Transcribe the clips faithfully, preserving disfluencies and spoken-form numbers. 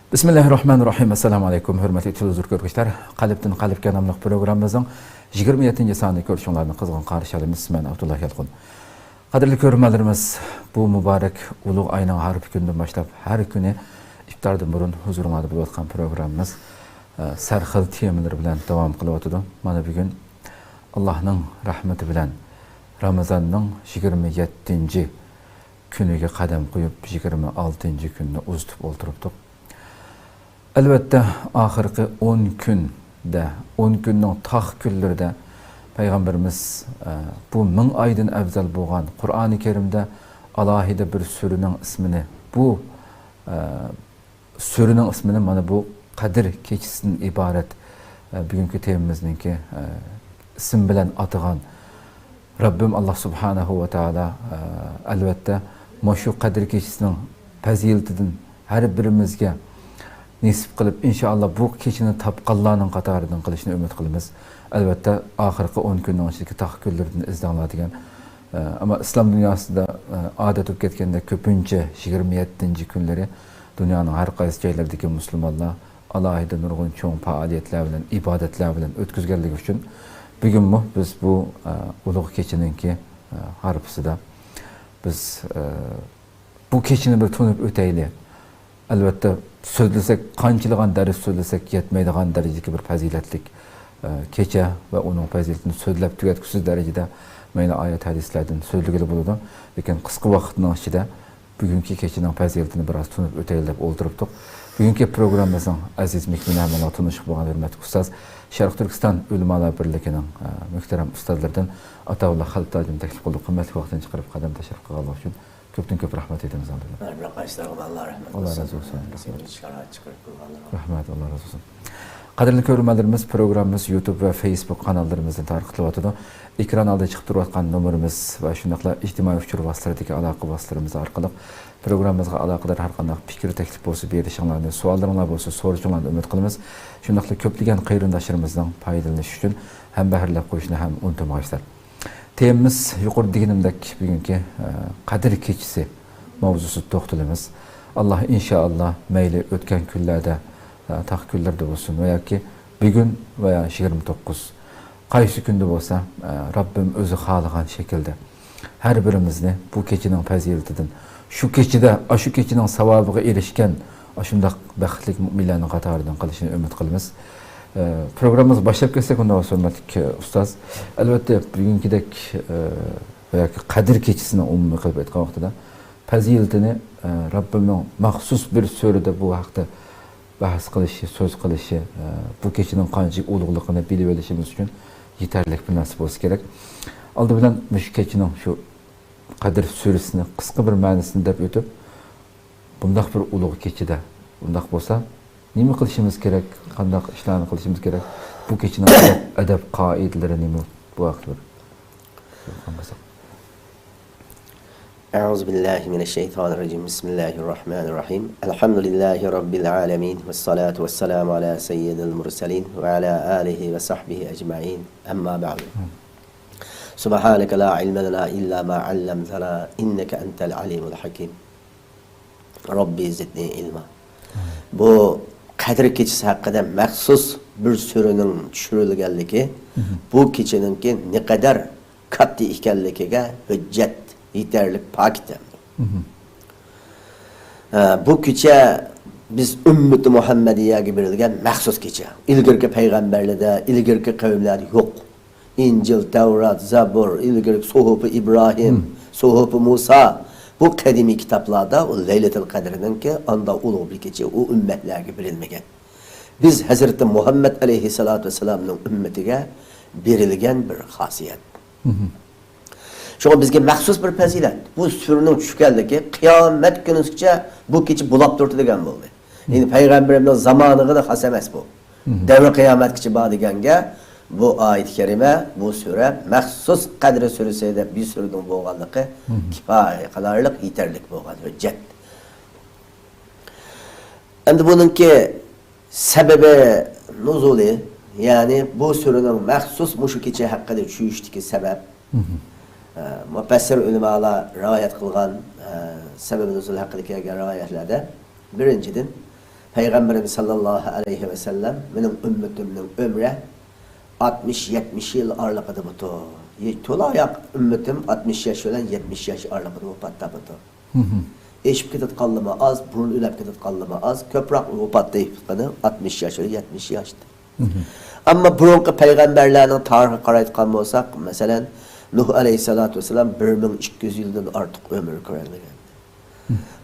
بىسمىللاھىررەھمانىررەھىم. ئەسسالامۇئەلەيكۇم، ھۆرمەتلىك تېلېۋىزور كۆرگۈچىلەر. قەلبتىن قەلبكە ناملىق پروگراممىمىزنىڭ يىگىرمە يەتتىنچى سانىنى كۆرۈشۈڭلارنى قىزغىن قارشى ئالىمىز. مەن ئابدۇللا يالقۇن. قەدىرلىك كۆرۈرمەنلىرىمىز، بۇ مۇبارەك ئۇلۇغ ئاينىڭ ھارپا كۈنىدىن باشلاپ ھەر كۈنى ئىپتاردىن بۇرۇن ھۇزۇرۇڭلاردا بولۇۋاتقان پروگراممىمىز، ئە، سەرخىل تېمىلىرى بىلەن داۋام قىلىۋاتىدۇ. مانا بۈگۈن ئاللاھنىڭ رەھمىتى بىلەن رامىزاننىڭ يىگىرمە يەتتىنچى كۈنىگە قەدەم قويۇپ، يىگىرمە ئالتىنچى كۈننى ئۇزىتىپ ئولتۇرۇپتۇق. ئەلۋەتتە، ئاخىرقى ئون كۈندە، ئون كۈننىڭ تاق كۈنلىرىدە پەيغەمبىرىمىز، ئە، بۇ مىڭ ئايدىن ئەۋزەل بولغان قۇرئانى كەرىمدە ئالاھىدە بىر سۈرىنىڭ ئىسمىنى، بۇ، ئە، سۈرىنىڭ ئىسمىنى مانا بۇ قەدىر كېچىسىدىن ئىبارەت، ئە، بۈگۈنكى تېمىمىزنىڭكى، ئە، ئىسمى بىلەن ئاتىغان رەببىم ئاللا سۇبھانەھۇ ۋە تائالا، ئە، ئەلۋەتتە، مۇشۇ قەدىر كېچىسىنىڭ پەزىلىتىدىن ھەر بىرىمىزگە نېسىپ قىلىپ، ئىنشائاللا، بۇ كېچىنى تاپقانلارنىڭ قاتارىدىن قىلىشىنى ئۈمىد قىلىمىز. ئەلۋەتتە، ئاخىرقى ئون كۈننىڭ ئىچىدىكى تاق كۈنلىرىدىن ئىزدەڭلار دېگەن. ئە، ئەمما ئىسلام دۇنياسىدا، ئە، ئادەت بولۇپ كەتكەندە كۆپىنچە يىگىرمە يەتتىنچى كۈنلىرى دۇنيانىڭ ھەر قايسى جايلىرىدىكى مۇسۇلمانلار ئالاھىدە نۇرغۇن چوڭ پائالىيەتلەر بىلەن، ئىبادەتلەر بىلەن ئۆتكۈزگەنلىكى ئۈچۈن، بۈگۈنمۇ بىز بۇ، ئە، ئۇلۇغ كېچىنىڭكى، ئە، ھارپىسىدا بىز، ئە، بۇ كېچىنى بىر تونۇپ ئۆتەيلى. ئەلۋەتتە، سۆزلىسەك، قانچىلىغان دەرس سۆزلىسەك يەتمەيدىغان دەرىجىدىكى بىر پەزىلەتلىك، ئە، كېچە ۋە ئۇنىڭ پەزىلىتىنى سۆزلەپ تۈگەتكۈسىز دەرىجىدە مەيلى ئايەت، ھەدىسلەردىن سۆزلىگىلى بولىدۇ. لېكىن قىسقا ۋاقىتنىڭ ئىچىدە بۈگۈنكى كېچىنىڭ پەزىلىتىنى بىراز تونۇپ ئۆتەيلى دەپ ئولتۇرۇپتۇق. بۈگۈنكى پروگراممىمىزنىڭ ئەزىز مېھمىنى ھەم ماڭا تونۇشلۇق بولغان ھۆرمەتلىك ئۇستاز، شەرقىي تۈركىستان ئۆلىمالار بىرلىكىنىڭ، ئە، مۆھتەرەم ئۇستازلىرىدىن ئاتاۋۇللا خەلىل تاجىمنى تەكلىپ قىلدۇق. قىممەتلىك ۋاقتىنى چىقىرىپ قەدەم تەشرىپ قىلغانلىقى ئۈچۈن كۆپتىن كۆپ رەھمەت ئېيتىمىز ئالدىدا. ھەر بىر قايسىلىرىغا ئاللا رەھمەت قىلسۇن. ئاللا رازى بولسۇن. سىزگە شارائىت چىقىرىپ قىلغانلىرىغا. رەھمەت، ئاللا رازى بولسۇن. قەدىرلىك كۆرۈرمەنلىرىمىز، پروگراممىمىز يۇتۇب ۋە فېيسبۇك قاناللىرىمىزدىن تارقىتىلىۋاتىدۇ. ئېكران ئالدىدا چىقىپ تۇرۇۋاتقان نومۇرىمىز ۋە شۇنداقلا ئىجتىمائىي ئۇچۇر ۋاسىتىلىرىدىكى ئالاقە ۋاسىتىلىرىمىز ئارقىلىق پروگراممىمىزغا ئالاقىدار ھەر قانداق پىكىر، تەكلىپ بولسا بېرىشىڭلارنى، سوئاللىرىڭلار بولسا سورىشىڭلارنى ئۈمىد قىلىمىز. شۇنداقلا كۆپلىگەن قېرىنداشلىرىمىزنىڭ پايدىلىنىشى ئۈچۈن ھەمبەھىرلەپ قويۇشنى ھەم ئۇنتۇمىغايسىلەر. تېمىمىز يۇقىرىدا دېگىنىمدەك بۈگۈنكى، ئە، قەدىر كېچىسى ماۋزۇسىدا توختىلىمىز. ئاللا ئىنشائاللا مەيلى ئۆتكەن كۈنلەردە، ئە، تاق كۈنلەردە بولسۇن ۋە ياكى بۈگۈن ۋە يا يىگىرمە توققۇز، قايسى كۈندە بولسا، ئە، رەببىم ئۆزى خالىغان شەكىلدە ھەر بىرىمىزنى بۇ كېچىنىڭ پەزىلىتىدىن، شۇ كېچىدە، ئاشۇ كېچىنىڭ ساۋابىغا ئېرىشكەن ئاشۇنداق بەختلىك مۆمىنلەرنىڭ قاتارىدىن قىلىشىنى ئۈمىد قىلىمىز. ئە، پروگراممىمىزنى باشلاپ كەتسەك، ئۇنداق بولسا، ھۆرمەتلىك، ئە، ئۇستاز، ئەلۋەتتە، بۈگۈنكىدەك، ئە، ۋە ياكى قەدىر كېچىسىنىڭ ئومۇمىي قىلىپ ئېيتقان ۋاقتىدا پەزىلىتىنى، ئە، رەببىمنىڭ مەخسۇس بىر سۈرىدە بۇ ھەقتە بەھس قىلىشى، سۆز قىلىشى، ئە، بۇ كېچىنىڭ قانچىلىك ئۇلۇغلۇقىنى بىلىۋېلىشىمىز ئۈچۈن يېتەرلىك بىر نەرسە بولسا كېرەك. ئالدى بىلەن مۇشۇ كېچىنىڭ شۇ قەدىر سۈرىسىنى قىسقا بىر مەنىسىنى دەپ ئۆتۈپ، بۇنداق بىر ئۇلۇغ كېچىدە، بۇنداق بولسا نېمە قىلىشىمىز كېرەك، قانداق ئىشلارنى قىلىشىمىز كېرەك، بۇ كېچىنىڭ ئەدەپ، ئەدەپ قائىدىلىرى نېمە، بۇ ھەقتە بىر سۆز قىلساق. أعوذ بالله من الشيطان الرجيم. بسم الله الرحمن الرحيم. الحمد لله رب العالمين. والصلاة والسلام على سيد المرسلين وعلى آله وصحبه أجمعين. أما بعد. سبحانك لا علم لنا إلا ما علمتنا إنك أنت العليم الحكيم. رب زدني علما. بۇ قەدىر كېچىسى ھەققىدە مەخسۇس بىر سۈرىنىڭ چۈشۈرۈلگەنلىكى، بۇ كېچىنىڭكى نەقەدەر كاتتا ئىكەنلىكىگە ھۆججەت، يېتەرلىك پاكىت ھەمدۇر. ھە، بۇ كېچە بىز ئۈممىتى مۇھەممەدىيەگە بېرىلگەن مەخسۇس كېچە. ئىلگىرىكى پەيغەمبەرلەردە، ئىلگىرىكى قەۋملەردە يوق. ئىنجىل، تەۋرات، زەبۇر، ئىلگىرىكى سوھۇفى ئىبراھىم، سوھۇفى مۇسا، بۇ قەدىمىي كىتابلاردا ئۇ لەيلەتۇل قەدرىنىڭكى ئانداق ئۇلۇغ بىر كېچە ئۇ ئۈممەتلەرگە بېرىلمىگەن. بىز ھەزرىتى مۇھەممەد ئەلەيھىسسالاتۇ ۋەسسالامنىڭ ئۈممىتىگە بېرىلگەن بىر خاسىيەت. شۇڭا بىزگە مەخسۇس بىر پەزىلەت. بۇ سۈرىنىڭ چۈشكەنلىكى قىيامەت كۈنىگىچە بۇ كېچە بولاپ تۇرىدۇ دېگەن بولدى. يەنى پەيغەمبىرىمنىڭ زامانىغىلا خاس ئەمەس بۇ. دەۋرى قىيامەتكىچە بار دېگەنگە بۇ ئايەت كەرىمە، بۇ سۈرە مەخسۇس قەدرى سۈرىسى دەپ بىر سۈرىنىڭ بولغانلىقى كىپايە قىلارلىق، يېتەرلىك بولغان ھۆججەت. ئەمدى بۇنىڭكى سەبەبى نۇزۇلى، يەنى بۇ سۈرىنىڭ مەخسۇس مۇشۇ كېچە ھەققىدە چۈشۈشتىكى سەۋەب، ئە، مۇپەسسىر ئۆلىمالار رىۋايەت قىلغان، ئە، سەۋەبى نۇزۇل ھەققىدە كەلگەن رىۋايەتلەردە، بىرىنچىدىن، پەيغەمبىرىمىز ساللاللاھۇ ئەلەيھى ۋەسەللەم، مېنىڭ ئۈممىتىمنىڭ ئۆمرى ئاتمىش، يەتمىش يىل ئارىلىقىدا بولىدۇ. تولا ياق، ئۈممىتىم ئاتمىش ياش بىلەن يەتمىش ياش ئارىلىقىدا ۋاپات تاپىدۇ. ئېشىپ كېتىدىغانلىرىمۇ ئاز، بۇرۇن ئۆلۈپ كېتىدىغانلىرىمۇ ئاز، كۆپرەك ۋاپات تېپىدىغىنى ئاتمىش ياش ۋە يەتمىش ياشتا. ئەمما بۇرۇنقى پەيغەمبەرلەرنىڭ تارىخىغا قارايدىغان بولساق، مەسىلەن، نۇھ ئەلەيھىسسالاتۇ ۋەسسالام بىر مىڭ ئىككى يۈز يىلدىن ئارتۇق ئۆمۈر كۆرەلمىگەن.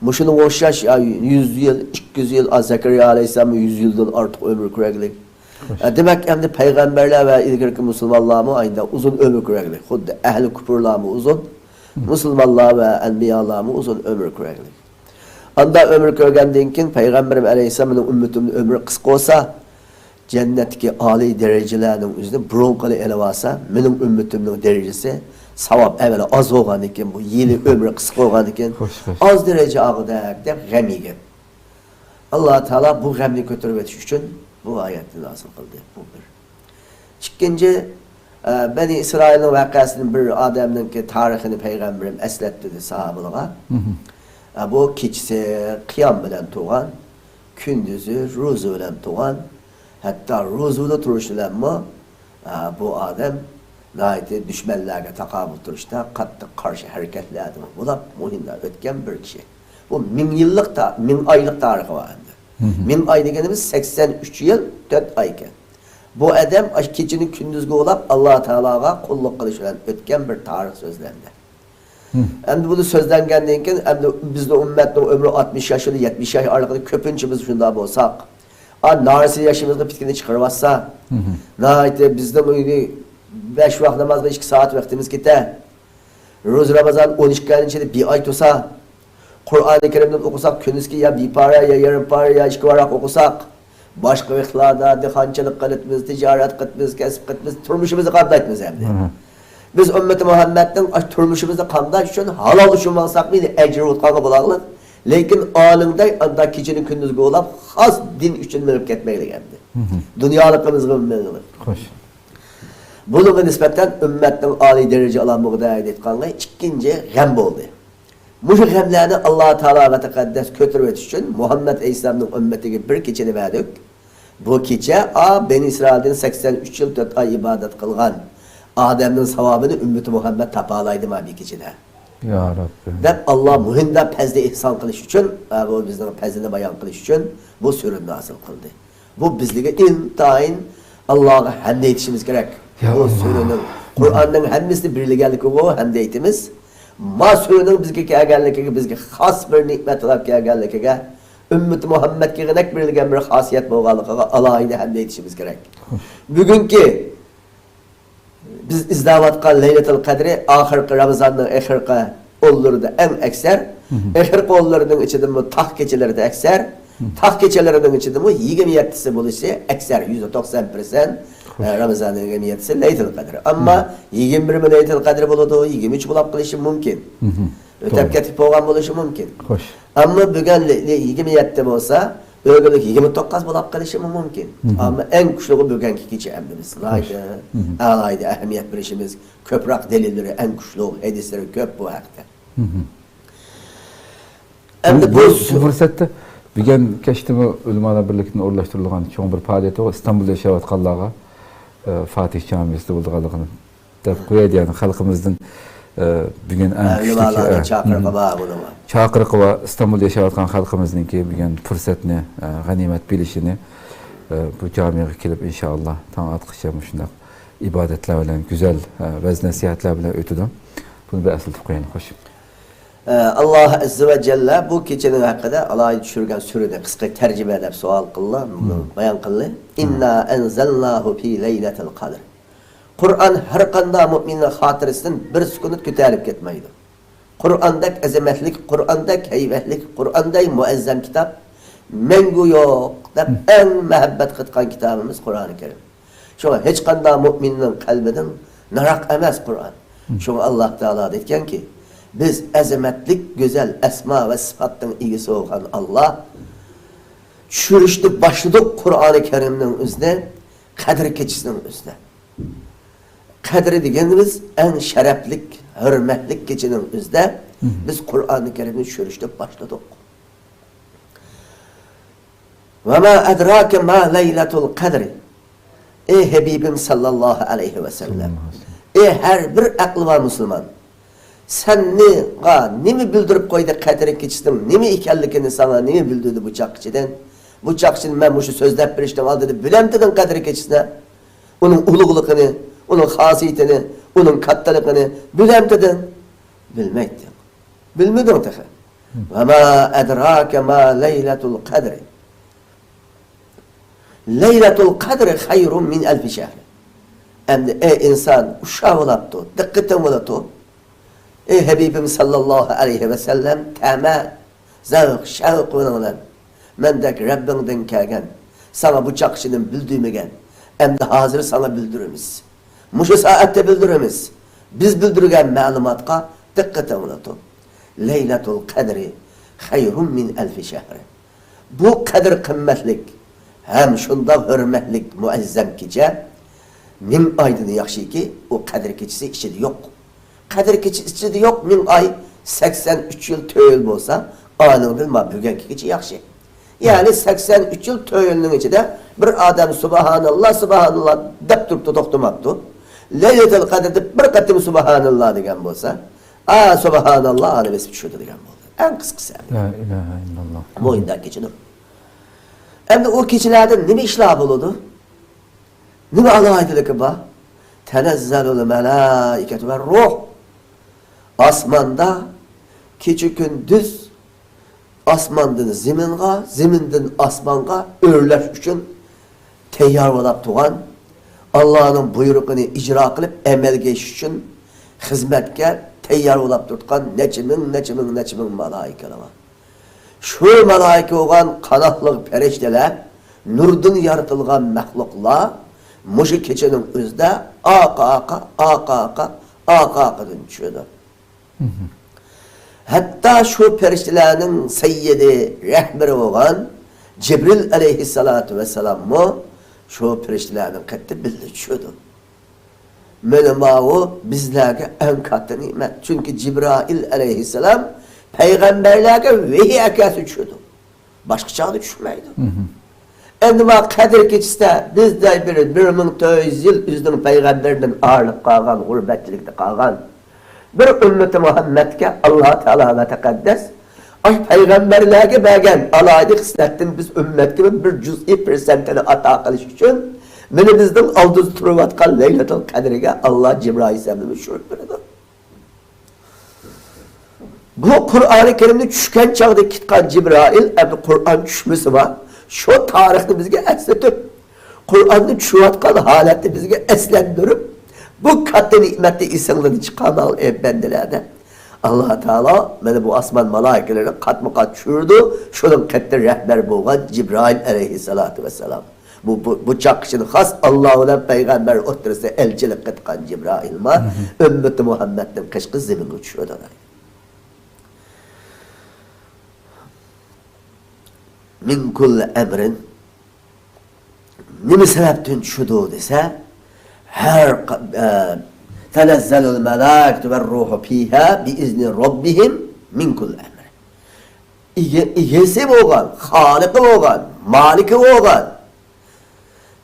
مۇشۇنىڭغا ئوخشاش، يا، يۈز يىل، ئىككى يۈز يىل، ئا، زەكەرىيا ئەلەيھىسسالام يۈز يىلدىن ئارتۇق ئۆمۈر كۆرەلمىگەن. ئە، دېمەك، ئەمدى پەيغەمبەرلەر ۋە ئىلگىرىكى مۇسۇلمانلارمۇ ئاينىدا ئۇزۇن ئۆمۈر كۆرەلمىگەن. خۇددى ئەھلى كۇپۇرلارمۇ ئۇزۇن، مۇسۇلمانلار ۋە ئەنبىيالارمۇ ئۇزۇن ئۆمۈر كۆرەلمىگەن. ئاندا ئۆمۈر كۆرگەندىن كېيىن پەيغەمبىرىم ئەلەيھىسسالام، مېنىڭ ئۈممىتىمنىڭ ئۆمرى قىسقا بولسا، جەننەتتىكى ئالىي دەرىجىلەرنىڭ ئۆزىنى بۇرۇنقىلا ئېلىۋالسا، مېنىڭ ئۈممىتىمنىڭ دەرىجىسى ساۋاب ئەمەلى ئاز بولغاندىكىن، بۇ يىلى ئۆمرى قىسقا بولغاندىكىن، خوش، خوش. ئاز دەرىجە ئالغۇدەك دەپ غەم يېگەن. ئاللا تائالا بۇ غەمنى كۆتۈرۈۋېتىش ئۈچۈن بۇ ئايەتنى نازىل قىلدى. بۇ بىر. ئىككىنچى، ئە، بەنى ئىسرائىلنىڭ ۋەقەسىدىن بىر ئادەمنىڭكى تارىخىنى پەيغەمبىرىم ئەسلەتتى ساھابىلىغا. ئە، بۇ كېچىسى قىيام بىلەن تۇرغان، كۈندۈزى روزا بىلەن تۇرغان، ھەتتا روزىدا تۇرۇش بىلەنمۇ، ئە، بۇ ئادەم ناھايىتى دۈشمەنلەرگە تاقابىل تۇرۇشتا قاتتىق قارشى ھەرىكەتلەردىمۇ بولۇپ، مۇھىمدا ئۆتكەن بىر كىشى. بۇ مىڭ يىللىق تا-، مىڭ ئايلىق تارىخى بار ئەمدى. مىڭ ئاي دېگىنىمىز سەكسەن ئۈچ يىل، تۆت ئاي ئىكەن. بۇ ئادەم ئاشۇ كېچىنى كۈندۈزگە ئۇلاپ، ئاللا تائالاغا قۇللۇق قىلىش بىلەن ئۆتكەن بىر تارىخ سۆزلەندى. ئەمدى بۇنى سۆزلەنگەندىن كېيىن، ئەمدى بىزنىڭ ئۈممەتنىڭ ئۆمرى ئاتمىش ياش، يەتمىش ياش ئارىلىقىدا كۆپىنچىمىز شۇنداق بولساق، ئا، نارسىلىق يېشىمىزغا پىتكىنى چىقىرىۋاتسا، ناھايىتى بىزنىڭ ئۆينى بەش ۋاق نامازغا ئىككى سائەت ۋاقتىمىز كېتە. روزا رامازان ئون ئىككى ئاينىڭ ئىچىدە بىر ئاي تۇرسا، قۇرئانى كەرىمدىن ئوقۇساق، كۈندۈزكى يا بىر پارە، يا يېرىم پارە، يا ئىككى ۋاراق ئوقۇساق، باشقا ۋاقىتلاردا دېھقانچىلىق قىلىپمىز، تىجارەت قىلىپمىز، كەسىپ قىلىپمىز، تۇرمۇشىمىزنى قامدايتمىز ئەمدى. بىز ئۈممىتى مۇھەممەدنىڭ ئاشۇ تۇرمۇشىمىزنى قامداش ئۈچۈن، ھالال ئۈچۈن ماڭساق، مېنى ئەجرى ئۇتقانغا بولاغلىق. لېكىن ئالىڭدەك ئاندا كېچىنى كۈندۈزگە ئۇلاپ، خاس دىن ئۈچۈن مېڭىپ كەتمەيلىك ئەمدى. دۇنيالىقىمىزغا مېڭىلىق. خوش. بۇنىڭغا نىسبەتەن ئۈممەتنىڭ ئالىي دەرىجە ئالالمىغۇدەك دەيدىغانغا ئىككىنچى غەم بولدى. مۇشۇ غەملەرنى ئاللا تائالا ۋە تەقەددەس كۆتۈرۈۋېتىش ئۈچۈن مۇھەممەد ئەلەيھىسسالامنىڭ ئۈممىتىگە بىر كېچىنى بەردۇق. بۇ كېچە، ئا، بەنى ئىسرائىلدىن سەكسەن ئۈچ يىل تۆت ئاي ئىبادەت قىلغان ئادەمنىڭ ساۋابىنى ئۈممىتى مۇھەممەد تاپالايدۇ ما بىر كېچىدە. يا رەببى. دەپ ئاللا مۇھىمدا پەزلى ئېھسان قىلىش ئۈچۈن، ئا، بۇ بىزنىڭ پەزلىنى بايان قىلىش ئۈچۈن بۇ سۈرىنى نازىل قىلدى. بۇ بىزلەرگە ئىنتايىن ئاللاغا ھەمدە ئېيتىشىمىز كېرەك. يا بۇ ئاللا. سۈرىنىڭ، قۇرئاننىڭ ھەممىسىنى بىرلىگەنلىكىگە ھەمدە ئېيتىمىز. ما سۈرىنىڭ بىزگە كەلگەنلىكىگە، بىزگە خاس بىر نېمەت تالاپ كەلگەنلىكىگە، ئۈممىتى مۇھەممەدكىغىنەك بېرىلگەن بىر خاسىيەت بولغانلىقىغا ئالاھىدە ھەمدە ئېيتىشىمىز كېرەك. بۈگۈنكى بىز ئىزدەۋاتقان لەيلەتۇل قەدرى ئاخىرقى رامىزاننىڭ ئېخىرقى ئونلىرىدا ئەڭ ئەكسەر، ئېخىرقى ئونلىرىنىڭ ئىچىدىمۇ تاق كېچىلىرىدە ئەكسەر، تاق كېچىلىرىنىڭ ئىچىدىمۇ يىگىرمە يەتتىسى بولۇشى ئەكسەر، يۈزدە توقسان پىرسەنت، ئە، رامىزاننىڭ يىگىرمە يەتتىسى لەيلەتۇل قەدرى. ئەمما يىگىرمە بىرىمۇ لەيلەتۇل قەدرى بولىدۇ، يىگىرمە ئۈچ بولۇپ قېلىشى مۇمكىن. ئۆتۈپ كېتىپ بولغان بولۇشى مۇمكىن. خوش. ئەمما بۈگۈن لە-، لە-، يىگىرمە يەتتە بولسا، ئۆگۈنلۈك يىگىرمە توققۇز بولۇپ قېلىشىمۇ مۇمكىن. ئەمما ئەڭ كۈچلۈكى بۈگۈنكى كېچە ئەمدى بىز ناھايىتى ئالاھىدە ئەھمىيەت بېرىشىمىز، كۆپرەك دەلىللىرى، ئەڭ كۈچلۈك ھەدىسلىرى كۆپ بۇ ھەقتە. ئەمدى بۇ بۇ، بۇ پۇرسەتتە بۈگۈن كەچتىمۇ ئۆلىمالار بىرلىكىدىن ئورۇنلاشتۇرۇلغان چوڭ بىر پائالىيەت بار. ئىستانبۇلدا ياشاۋاتقانلارغا، ئە، فاتىھ جامىسىدا بولىدىغانلىقىنى دەپ قويايلى، يەنى خەلقىمىزدىن، ئە، بۈگۈن ئەڭ كۈچلۈك، ئۆلىمالارنىڭ، ئە، چاقىرىقى بار بۇنىڭغا. چاقىرىقى بار. ئىستانبۇلدا ياشاۋاتقان خەلقىمىزنىڭكى بۈگۈن پۇرسەتنى، ئە، غەنىيمەت بىلىشىنى، ئە، بۇ جامىغا كېلىپ، ئىنشائاللا، تاڭ ئاتقىچە مۇشۇنداق ئىبادەتلەر بىلەن، گۈزەل، ئە، ۋەز-نەسىھەتلەر بىلەن ئۆتىدۇ. بۇنى بىر ئەسلىتىپ قويايلى، خوش. ئە، ئاللا ئەززە ۋە جەللە بۇ كېچىنىڭ ھەققىدە ئالاھىدە چۈشۈرگەن سۈرىنى قىسقا تەرجىمە دەپ سوئال قىلدى، بايان قىلدى. «إنا أنزلناه في ليلة القدر». قۇرئان ھەر قانداق مۆمىننىڭ خاتىرىسىدىن بىر سېكۇنت كۆتەرىلىپ كەتمەيدۇ. قۇرئاندەك ئەزەمەتلىك، قۇرئاندەك ھەيۋەتلىك، قۇرئاندەك مۇئەززەم كىتاب مەڭگۈ يوق دەپ ئەڭ مەھەببەت قىلىدىغان كىتابىمىز قۇرئانى كەرىم. شۇڭا ھېچقانداق مۆمىننىڭ قەلبىدىن ناراق ئەمەس قۇرئان. شۇڭا ئاللا تائالا دەيدىكەنكى، بىز ئەزەمەتلىك، گۈزەل ئەسما ۋە سىپاتنىڭ ئىگىسى بولغان ئاللا چۈشۈرۈشنى باشلىدۇق قۇرئانى كەرىمنىڭ ئۆزىنى، قەدىر كېچىسىنىڭ ئۆزىدە. قەدرى دېگىنىمىز ئەڭ شەرەپلىك، ھۆرمەتلىك كېچىنىڭ ئۆزىدە بىز قۇرئانى كەرىمنى چۈشۈرۈشنى باشلىدۇق. ۋەما ئەدراكە ما لەيلەتۇل قەدرى. ئەي ھەبىبىم ساللاللاھۇ ئەلەيھى ۋەسەللەم. ئەي ھەر بىر ئەقلى بار مۇسۇلمان. سەننىڭغا نېمە بىلدۈرۈپ قويدى قەدىر كېچىسىنىڭ نېمە ئىكەنلىكىنى ساڭا نېمە بىلدۈردى بۇ چاغقىچىدىن؟ بۇ چاغقىچىدىن مەن مۇشۇ سۆزلەپ بېرىشنىڭ ئالدىدا بىلەمتىدىڭ قەدىر كېچىسىنى؟ ئۇنىڭ ئۇلۇغلۇقىنى، ئۇنىڭ خاسىيىتىنى، ئۇنىڭ كاتتىلىقىنى بىلەمتىدىڭ؟ بىلمەيتتىڭ. بىلمىدىڭ تېخى. ۋەما ئەدراكە ما لەيلەتۇل قەدرى. لەيلەتۇل قەدرى خەيرۇم مىن ئەلفى شەھر. ئەمدى ئەي ئىنسان، ئۇششاق بولۇپتۇ، دىققىتىڭ بولۇپتۇ. ئەي ھەبىبىم ساللاللاھۇ ئەلەيھى ۋەسەللەم، تەمە، زەۋق، شەۋق بىلەن مەندەك رەببىڭدىن كەلگەن، ساڭا بۇ چاغقىچىدىن بىلدۈرمىگەن، ئەمدى ھازىر ساڭا بىلدۈرىمىز. مۇشۇ سائەتتە بىلدۈرىمىز. بىز بىلدۈرگەن مەلۇماتقا دىققىتىڭ بولۇپتۇ. لەيلەتۇل قەدرى خەيرۇم مىن ئەلفى شەھر. بۇ قەدىر قىممەتلىك ھەم شۇنداق ھۆرمەتلىك مۇئەززەم كېچە مىڭ ئايدىن ياخشىكى، ئۇ قەدىر كېچىسى ئىچىدە يوق. قەدىر كېچىسى ئىچىدە يوق، مىڭ ئاي سەكسەن ئۈچ يىل، تۆت يىل بولسا، ئانىڭدىن ما بۈگۈنكىگىچە ياخشى. يەنى سەكسەن ئۈچ يىل، تۆت يىلنىڭ ئىچىدە بىر ئادەم سۇبھاناللا، سۇبھاناللا دەپ تۇرۇپتۇ، توختىماپتۇ. لەيلەتۇل قەدىردە بىر قېتىم سۇبھاناللا دېگەن بولسا، ئا، سۇبھاناللا، ئانى بېسىپ چۈشىدۇ دېگەن بولدى. ئەڭ قىسقىسى. لا ئىلاھە ئىللاللا. مۇئەززەم كېچىدۇر. ئەمدى ئۇ كېچىلەردە نېمە ئىشلار بولىدۇ؟ نېمە ئالاھىدىلىكى بار؟ تەنەززەلۇل مەلائىكەتۇ ۋە روھ. ئاسماندا كېچە كۈندۈز ئاسماندىن زېمىنغا، زېمىندىن ئاسمانغا ئۆرلەش ئۈچۈن تەييار بولاپ تۇرغان، ئاللانىڭ بۇيرۇقىنى ئىجرا قىلىپ ئەمەلگە ئېشىش ئۈچۈن خىزمەتكە تەييار بولاپ تۇرغان نەچچە مىڭ، نەچچە مىڭ، نەچچە مىڭ مالائىكىلەر بار. شۇ مالائىكە بولغان قاناتلىق پەرىشتىلەر، نۇردىن يارىتىلغان مەخلۇقلار مۇشۇ كېچىنىڭ ئۆزىدە ئارقا-ئارقا، ئارقا-ئارقا، ئارقا-ئارقىدىن چۈشىدۇ. ھەتتا شۇ پەرىشتىلەرنىڭ سەييىدى، رەھبىرى بولغان جىبرىل ئەلەيھىسسالاتۇ ۋەسسالاممۇ شۇ پەرىشتىلەرنىڭ قېتىدا بىللە چۈشىدۇ. مانا ماۋۇ بىزلەرگە ئەڭ كاتتا نېمەت. چۈنكى جىبرائىل ئەلەيھىسسالام پەيغەمبەرلەرگە ۋەھىي ئەكەلسە چۈشىدۇ. باشقا چاغدا چۈشمەيدۇ. ئەمدى ما قەدىر كېچىسىدە بىزدە بىر، بىر مىڭ تۆت يۈز يىل ئۆزىنىڭ پەيغەمبىرىدىن ئايرىلىپ قالغان، غۇربەتچىلىكتە قالغان بىر ئۈممىتى مۇھەممەدكە ئاللا تائالا ۋە تەقەددەس ئاش پەيغەمبەرلەرگە بەرگەن ئالاھىدە خىسلەتتىن بىز ئۈممەتكە بىر جۈزئىي پىرسەنتىنى ئاتا قىلىش ئۈچۈن مانا بىزنىڭ ئالدىمىزدا تۇرۇۋاتقان لەيلەتۇل قەدرىگە ئاللا جىبرائىل ئەلەيھىسسالامنى چۈشۈرۈپ بېرىدۇ. بۇ قۇرئانى كەرىمنى چۈشكەن چاغدا كىتقان جىبرائىل، ئەمدى قۇرئان چۈشمىسىمۇ، شۇ تارىخنى بىزگە ئەسلىتىپ، قۇرئاننى چۈشۈۋاتقان ھالەتنى بىزگە ئەسلەندۈرۈپ، بۇ كاتتا نېمەتنى ئېسىڭلاردىن چىقارماڭلار، ئەي بەندىلەر، دەپ، ئاللا تائالا مانا بۇ ئاسمان مالائىكىلىرىنى قاتمۇ قات چۈشۈرىدۇ، شۇنىڭ قېتىدا رەھبەر بولغان جىبرائىل ئەلەيھىسسالاتۇ ۋەسسالام. بۇ، بۇ، بۇ چاغقىچىدە خاس ئاللا بىلەن پەيغەمبەر ئوتتۇرىسىدا ئەلچىلىك قىلغان جىبرائىلمۇ ئۈممىتى مۇھەممەدنىڭ قېشىغا زېمىنغا چۈشىدۇ. مىن كۇللى ئەمرىن. نېمە سەۋەبتىن چۈشىدۇ دېسە، ھەر قا-، ئە، تەنەززەلۇل مەلائىكەتۇ ۋەر روھۇ فىھا بىئىزنى رەببىھىم مىن كۇللى ئەمرىن. ئىگە-، ئىگىسى بولغان، خالىقى بولغان، مالىكى بولغان،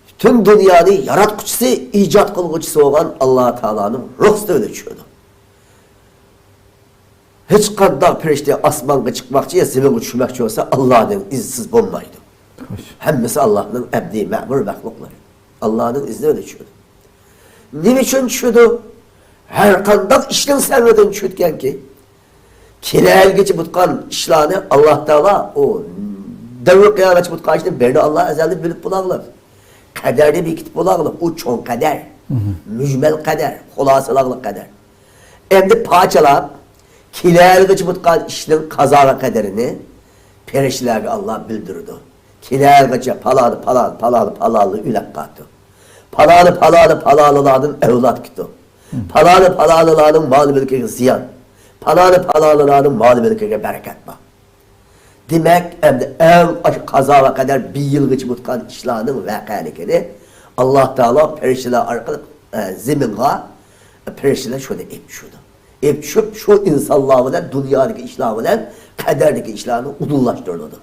پۈتۈن دۇنيانى ياراتقۇچىسى، ئىجاد قىلغۇچىسى بولغان ئاللا تائالانىڭ رۇخسىتى بىلەن چۈشىدۇ. ھېچقانداق پەرىشتە ئاسمانغا چىقماقچى يا زېمىنغا چۈشمەكچى بولسا، ئاللانىڭ ئىزنىسىز بولمايدۇ. خوش. ھەممىسى ئاللانىڭ ئەبدى مەمۇر مەخلۇقلىرى. ئاللانىڭ ئىزنى بىلەن چۈشىدۇ. نېمە ئۈچۈن چۈشىدۇ؟ ھەر قانداق ئىشنىڭ سەۋەبىدىن چۈشىدىكەنكى. كېلەلىگىچە بولۇتقان ئىشلارنى ئاللا تائالا، ئۇ دەۋر قىيامەتچە بولۇتقان ئىشنى بىرنى ئاللا ئەزەلدىن بىلىپ بولاغلىق. قەدەرنى بېكىتىپ بولاغلىق. ئۇ چوڭ قەدەر. مۈجمەل قەدەر. خۇلاسىلاغلىق قەدەر. ئەمدى پارچىلاپ، كېلەلىگىچە بولۇتقان ئىشنىڭ قازا ۋە قەدىرىنى پەرىشتىلەرگە ئاللا بىلدۈرىدۇ. كېلەلىگىچە پالانى، پالان، پالانى، پالانى ئۆلەپ قالدى. پالانى، پالانى، پالانىلاردىن ئەۋلاد كېتىدۇ. پالانى، پالانىلارنىڭ مال-مۈلكىگە زىيان. پالانى، پالانىلارنىڭ مال-مۈلكىگە بەرىكەت بار. دېمەك، ئەمدى ئەڭ ئاشۇ قازا ۋە قەدەر بىر يىلغىچە بولۇتقان ئىشلارنىڭ ۋەقەلىكىنى ئاللا تائالا پەرىشتىلەر ئارقىلىق، ئە، زېمىنغا، ئە، پەرىشتىلەر شۇنى ئېلىپ چۈشىدۇ. ئېلىپ چۈشۈپ، شۇ ئىنسانلار بىلەن، دۇنيادىكى ئىشلار بىلەن قەدەردىكى ئىشلارنى ئۇدۇللاشتۇرۇلىدۇ.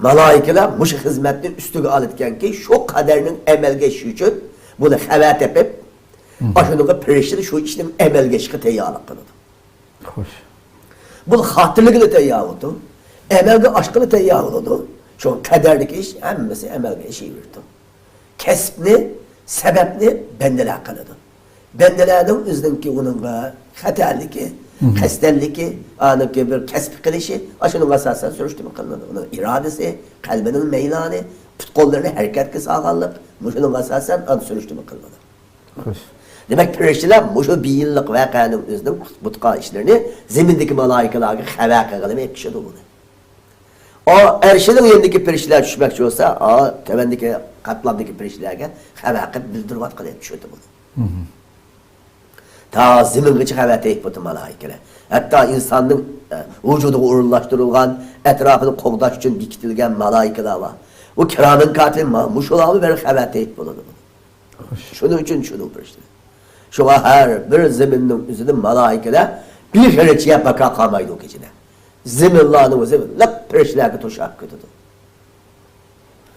مالايىكىلەر مۇشۇ خىزمەتنى ئۈستىگە ئالىدىكەنكى، شۇ قەدەرنىڭ ئەمەلگە ئېشىشى ئۈچۈن بۇنى خەۋەر تېپىپ، ئاشۇنىڭغا پەرىشتىلەر شۇ ئىشنىڭ ئەمەلگە ئېشىشىغا تەييارلىق قىلىدۇ. خوش. بۇ خاتىرىلىگىلى تەييار بولىدۇ. ئەمەلگە ئاشقىلى تەييار بولىدۇ. شۇ قەدەردىكى ئىش ھەممىسى ئەمەلگە ئېشىۋېرىدۇ. كەسىپنى، سەۋەبنى بەندىلەر قىلىدۇ. بەندىلەرنىڭ ئۆزىنىڭكى ئۇنىڭغا خەتەرلىكى، قەستەنلىكى، ئانىڭكى بىر كەسىپ قىلىشى، ئاشۇنىڭغا ئاساسەن سۈرۈشتۈرمە قىلىنىدۇ. ئۇنىڭ ئىرادىسى، قەلبىنىڭ مەيلانى، پۇت-قوللىرىنى ھەرىكەتكە سالغانلىق، مۇشۇنىڭغا ئاساسەن ئاندىن سۈرۈشتۈرمە قىلىنىدۇ. خوش. دېمەك، پەرىشتىلەر مۇشۇ بىيىنلىق ۋەقەنىڭ ئۆزىنىڭ بۇتقا ئىشلىرىنى زېمىندىكى مالايىكىلارغا خەۋەر قىلغىلى ئېلىپ چۈشىدۇ بۇنى. ئا، ئەرشىنىڭ يېنىدىكى پەرىشتىلەر چۈشمەكچى بولسا، ئا، تۆۋەندىكى قاتلامدىكى پەرىشتىلەرگە خەۋەر قىلىپ بىلدۈرۈۋاتقىلى چۈشىدۇ بۇنى. تا زېمىنغىچە خەۋەر تېپىپ ئۆتىدۇ مالايىكىلەر. ھەتتا ئىنساننىڭ، ئە، ۋۇجۇدىغا ئورۇنلاشتۇرۇلغان، ئەتراپىنى قوغداش ئۈچۈن بېكىتىلگەن مالايىكىلەر بار. بۇ كىرامەن كاتىبىن ما-، مۇشۇلارمۇ بىر خەۋەر تېپىپ بولىدۇ. خوش. شۇنىڭ ئۈچۈن چۈشىدۇ پەرىشتىلەر. شۇڭا ھەر بىر زېمىننىڭ ئۆزىدە مالايىكىلەر بىر غېرىچە يەپ باكا قالمايدۇ ئۇ كېچىدە. زېمىنلارنىڭ ئۆزى لىق پەرىشتىلەرگە توشاپ كېتىدۇ.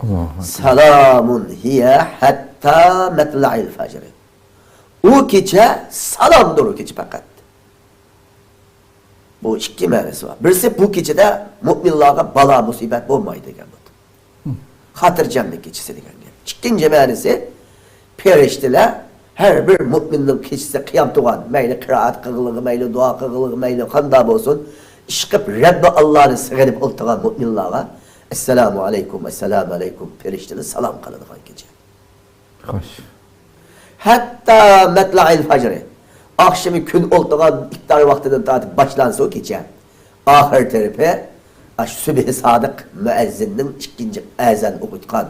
ئاللاھۇ ئەكبەر. سالامۇن ھىيە ھەتتا مەتلەئىل فەجرى. ئۇ كېچە سالامدۇر، ئۇ كېچە پەقەت. بۇ ئىككى مەنىسى بار. بىرسى، بۇ كېچىدە مۇئمىنلارغا بالا مۇسىبەت بولمايدۇ دېگەن بۇ. خاتىرجەملىك كېچىسى دېگەن گەپ. ئىككىنچى مەنىسى، پەرىشتىلەر ھەر بىر مۇئمىننىڭ كېچىسى قىيام تۇرغان، مەيلى قىرائەت قىلغىنلىقى، مەيلى دۇئا قىلغىنلىقى، مەيلى قانداق بولسۇن، ئىشقىپ رەببى ئاللانى سېغىنىپ ئولتۇرغان مۇئمىنلارغا ئەسسالامۇ ئەلەيكۇم، ئەسسالامۇ ئەلەيكۇم، پەرىشتىلەر سالام قىلىدىغان كېچە. خوش. ھەتتا مەتلەئىل فەجرى. ئاخشىمى كۈن ئولتۇرغان ئىپتار ۋاقتىدىن تارتىپ باشلانسا ئۇ كېچە. ئاخىر تەرىپى، ئاشۇ سۈبھى سادىق مۇئەززىننىڭ ئىككىنچى ئەزان ئوقۇتقان،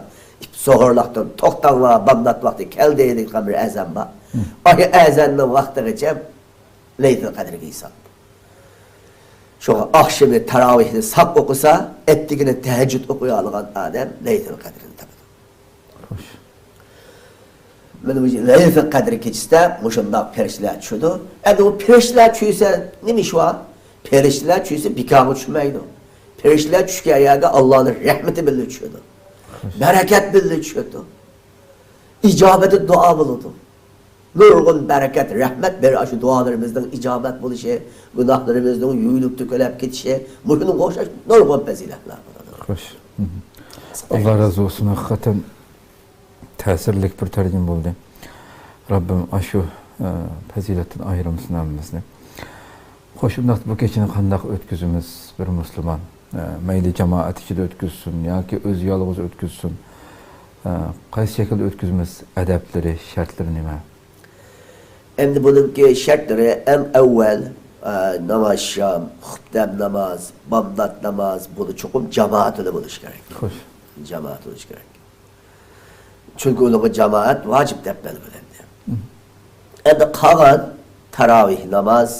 زوھۇرلاقتىن توختاڭلار، بامدات ۋاقتى كەلدى دەيدىغان بىر ئەزان بار. ئاشۇ ئەزاننىڭ ۋاقتىغىچە لەيلىتۇل قەدىرگە ھېساب. شۇڭا ئاخشىمى تاراۋىھنى ساق ئوقۇسا، ئەتىگىنى تەھەججۇد ئوقۇيالىغان ئادەم لەيلىتۇل قەدىرنى تاپىدۇ. خوش. مانا بۇ لەيلىتۇل قەدىر كېچىسىدە مۇشۇنداق پەرىشتىلەر چۈشىدۇ. ئەمدى ئۇ پەرىشتىلەر چۈشسە نېمە ئىش بار؟ پەرىشتىلەر چۈشسە بىكارغا چۈشمەيدۇ. پەرىشتىلەر چۈشكەن يەرگە ئاللانىڭ رەھمىتى بىللە چۈشىدۇ. بەرىكەت بىللە چۈشىدۇ. ئىجابەتى دۇئا بولىدۇ. نۇرغۇن بەرىكەت، رەھمەت بېرىدۇ. ئاشۇ دۇئالىرىمىزنىڭ ئىجابەت بولۇشى، گۇناھلىرىمىزنىڭ يۇيۇلۇپ تۆكۈلۈپ كېتىشى، مۇشۇنىڭغا ئوخشاش نۇرغۇن پەزىلەتلەر بولىدۇ. خوش. ئاللا رازى بولسۇن. ھەقىقەتەن تەسىرلىك بىر تەرجىمە بولدى. رەببىم ئاشۇ، ئە، پەزىلەتتىن ئايرىمىسۇن ھەممىمىزنى. خوش، ئۇنداقتا بۇ كېچىنى قانداق ئۆتكۈزىمىز بىر مۇسۇلمان؟ ئە، مەيلى جامائەت ئىچىدە ئۆتكۈزسۇن ياكى ئۆزى يالغۇز ئۆتكۈزسۇن؟ ئە، قايسى شەكىلدە ئۆتكۈزىمىز؟ ئەدەپلىرى، شەرتلىرى نېمە؟ ئەمدى بۇنىڭكى شەرتلىرى ئەڭ ئەۋۋەل، ئە، ناماز شام، خۇپتەم ناماز، بامدات ناماز، بۇنى چوقۇم جامائەت بىلەن بولۇشى كېرەك. خوش. جامائەت بولۇشى كېرەك. چۈنكى ئۇنىڭغا جامائەت ۋاجىپ دەپ بەلگىلەندى. ئەمدى قالغان تاراۋىھ ناماز،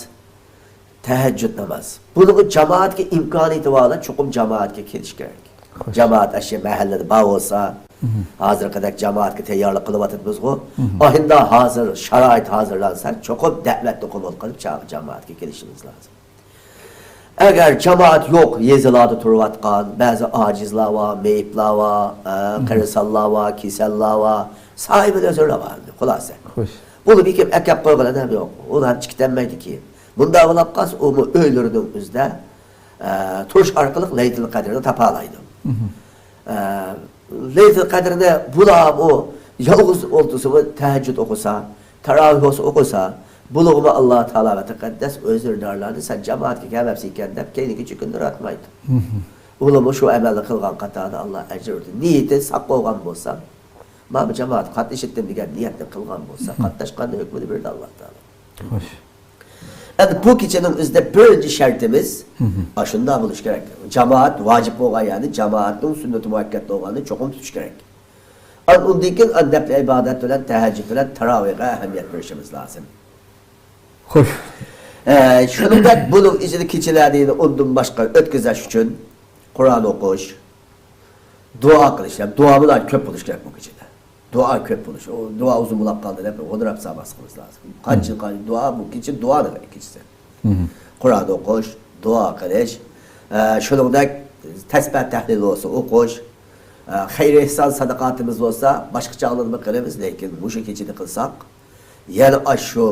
تەھەججۇد ناماز. بۇنىڭغا جامائەتكە ئىمكانىيىتى بارلار چوقۇم جامائەتكە كېلىشى كېرەك. خوش. جامائەت ئاشۇ مەھەللىدە بار بولسا، ھازىرقىدەك جامائەتكە تەييارلىق قىلىۋاتىمىزغۇ. ئاھىندا ھازىر شارائىت ھازىرلانسا، چوقۇم دەۋەتنى قوبۇل قىلىپ جا-، جامائەتكە كېلىشىمىز لازىم. ئەگەر جامائەت يوق، يېزىلاردا تۇرۇۋاتقان بەزى ئاجىزلار بار، مېيىپلار بار، ئە، قېرىسانلار بار، كېسەللەر بار، ساھىبىل ئۆزۈرلەر بار ئەمدى، خۇلاسە. خوش. بۇنى بېكىپ ئەكەپ قويغىلى ئادەم يوق. ئۇلار ھەم چىقىتەلمەيدۇ كېيىن. بۇنداق بولۇپ قالسا، ئۇمۇ ئۆيلىرىنىڭ ئۆزىدە، ئە، تۇرۇش ئارقىلىق لەيلىتۇل قەدرىنى تاپالايدۇ. ئە، لەيلىتۇل قەدرىنى بۇلارمۇ يالغۇز ئولتۇرسىمۇ تەھەججۇد ئوقۇسا، تاراۋىھ بولسا ئوقۇسا، بۇلىغىمۇ ئاللا تائالا ۋە تەقەددەس ئۆزىدارلارنى سەن جامائەتكە كەلمەپسىكەن دەپ كەينىگە چۆكۈندۈرۈۋەتمەيدۇ. ئۇلىمۇ شۇ ئەمەلنى قىلغان قاتارىدا ئاللا ئەجىر بېرىدۇ. نىيىتى ساق بولغان بولسا، مانا بۇ جامائەتكە قاتنىشىتتىم دېگەن نىيەتنى قىلغان بولسا، قاتناشقاننىڭ ھۆكمىنى بېرىدۇ ئاللا تائالا. خوش. ئەمدى بۇ كېچىنىڭ ئۆزىدە بىرىنچى شەرتىمىز ئاشۇنداق بولۇشى كېرەك. جامائەت ۋاجىپ بولغان يەرنى جامائەتنىڭ سۈننىتى مۇئەككەد بولغاننى چوقۇم تۇتۇش كېرەك. ئان-، ئۇندىن كېيىن ئان نەپلى ئىبادەت بىلەن، تەھەججۇد بىلەن، تاراۋىغا ئەھمىيەت بېرىشىمىز لازىم. خوش. ئە، شۇنىڭدەك بۇنىڭ ئىچىدە كېچىلەرنى ئۇندىن باشقا ئۆتكۈزۈش ئۈچۈن قۇرئان ئوقۇش، دۇئا قىلىش، يەنى دۇئا بىلەن كۆپ بولۇش كېرەك بۇ كېچىدە. دۇئا كۆپ بولۇش. ئۇ دۇئا ئۇزۇن بولاپ قالدى دەپ غودراپ سالماسلىقىمىز لازىم. قانچە، قانچە دۇئا، بۇ كېچە دۇئانىڭ كېچىسى. قۇرئان ئوقۇش، دۇئا قىلىش، ئە، شۇنىڭدەك، تەسبىھ تەھلىل بولسا ئوقۇش، ئە، خەير ئېھسان سەدىقاتىمىز بولسا باشقا چاغلاردا قىلىمىز، لېكىن مۇشۇ كېچىدە قىلساق، يەنە ئاشۇ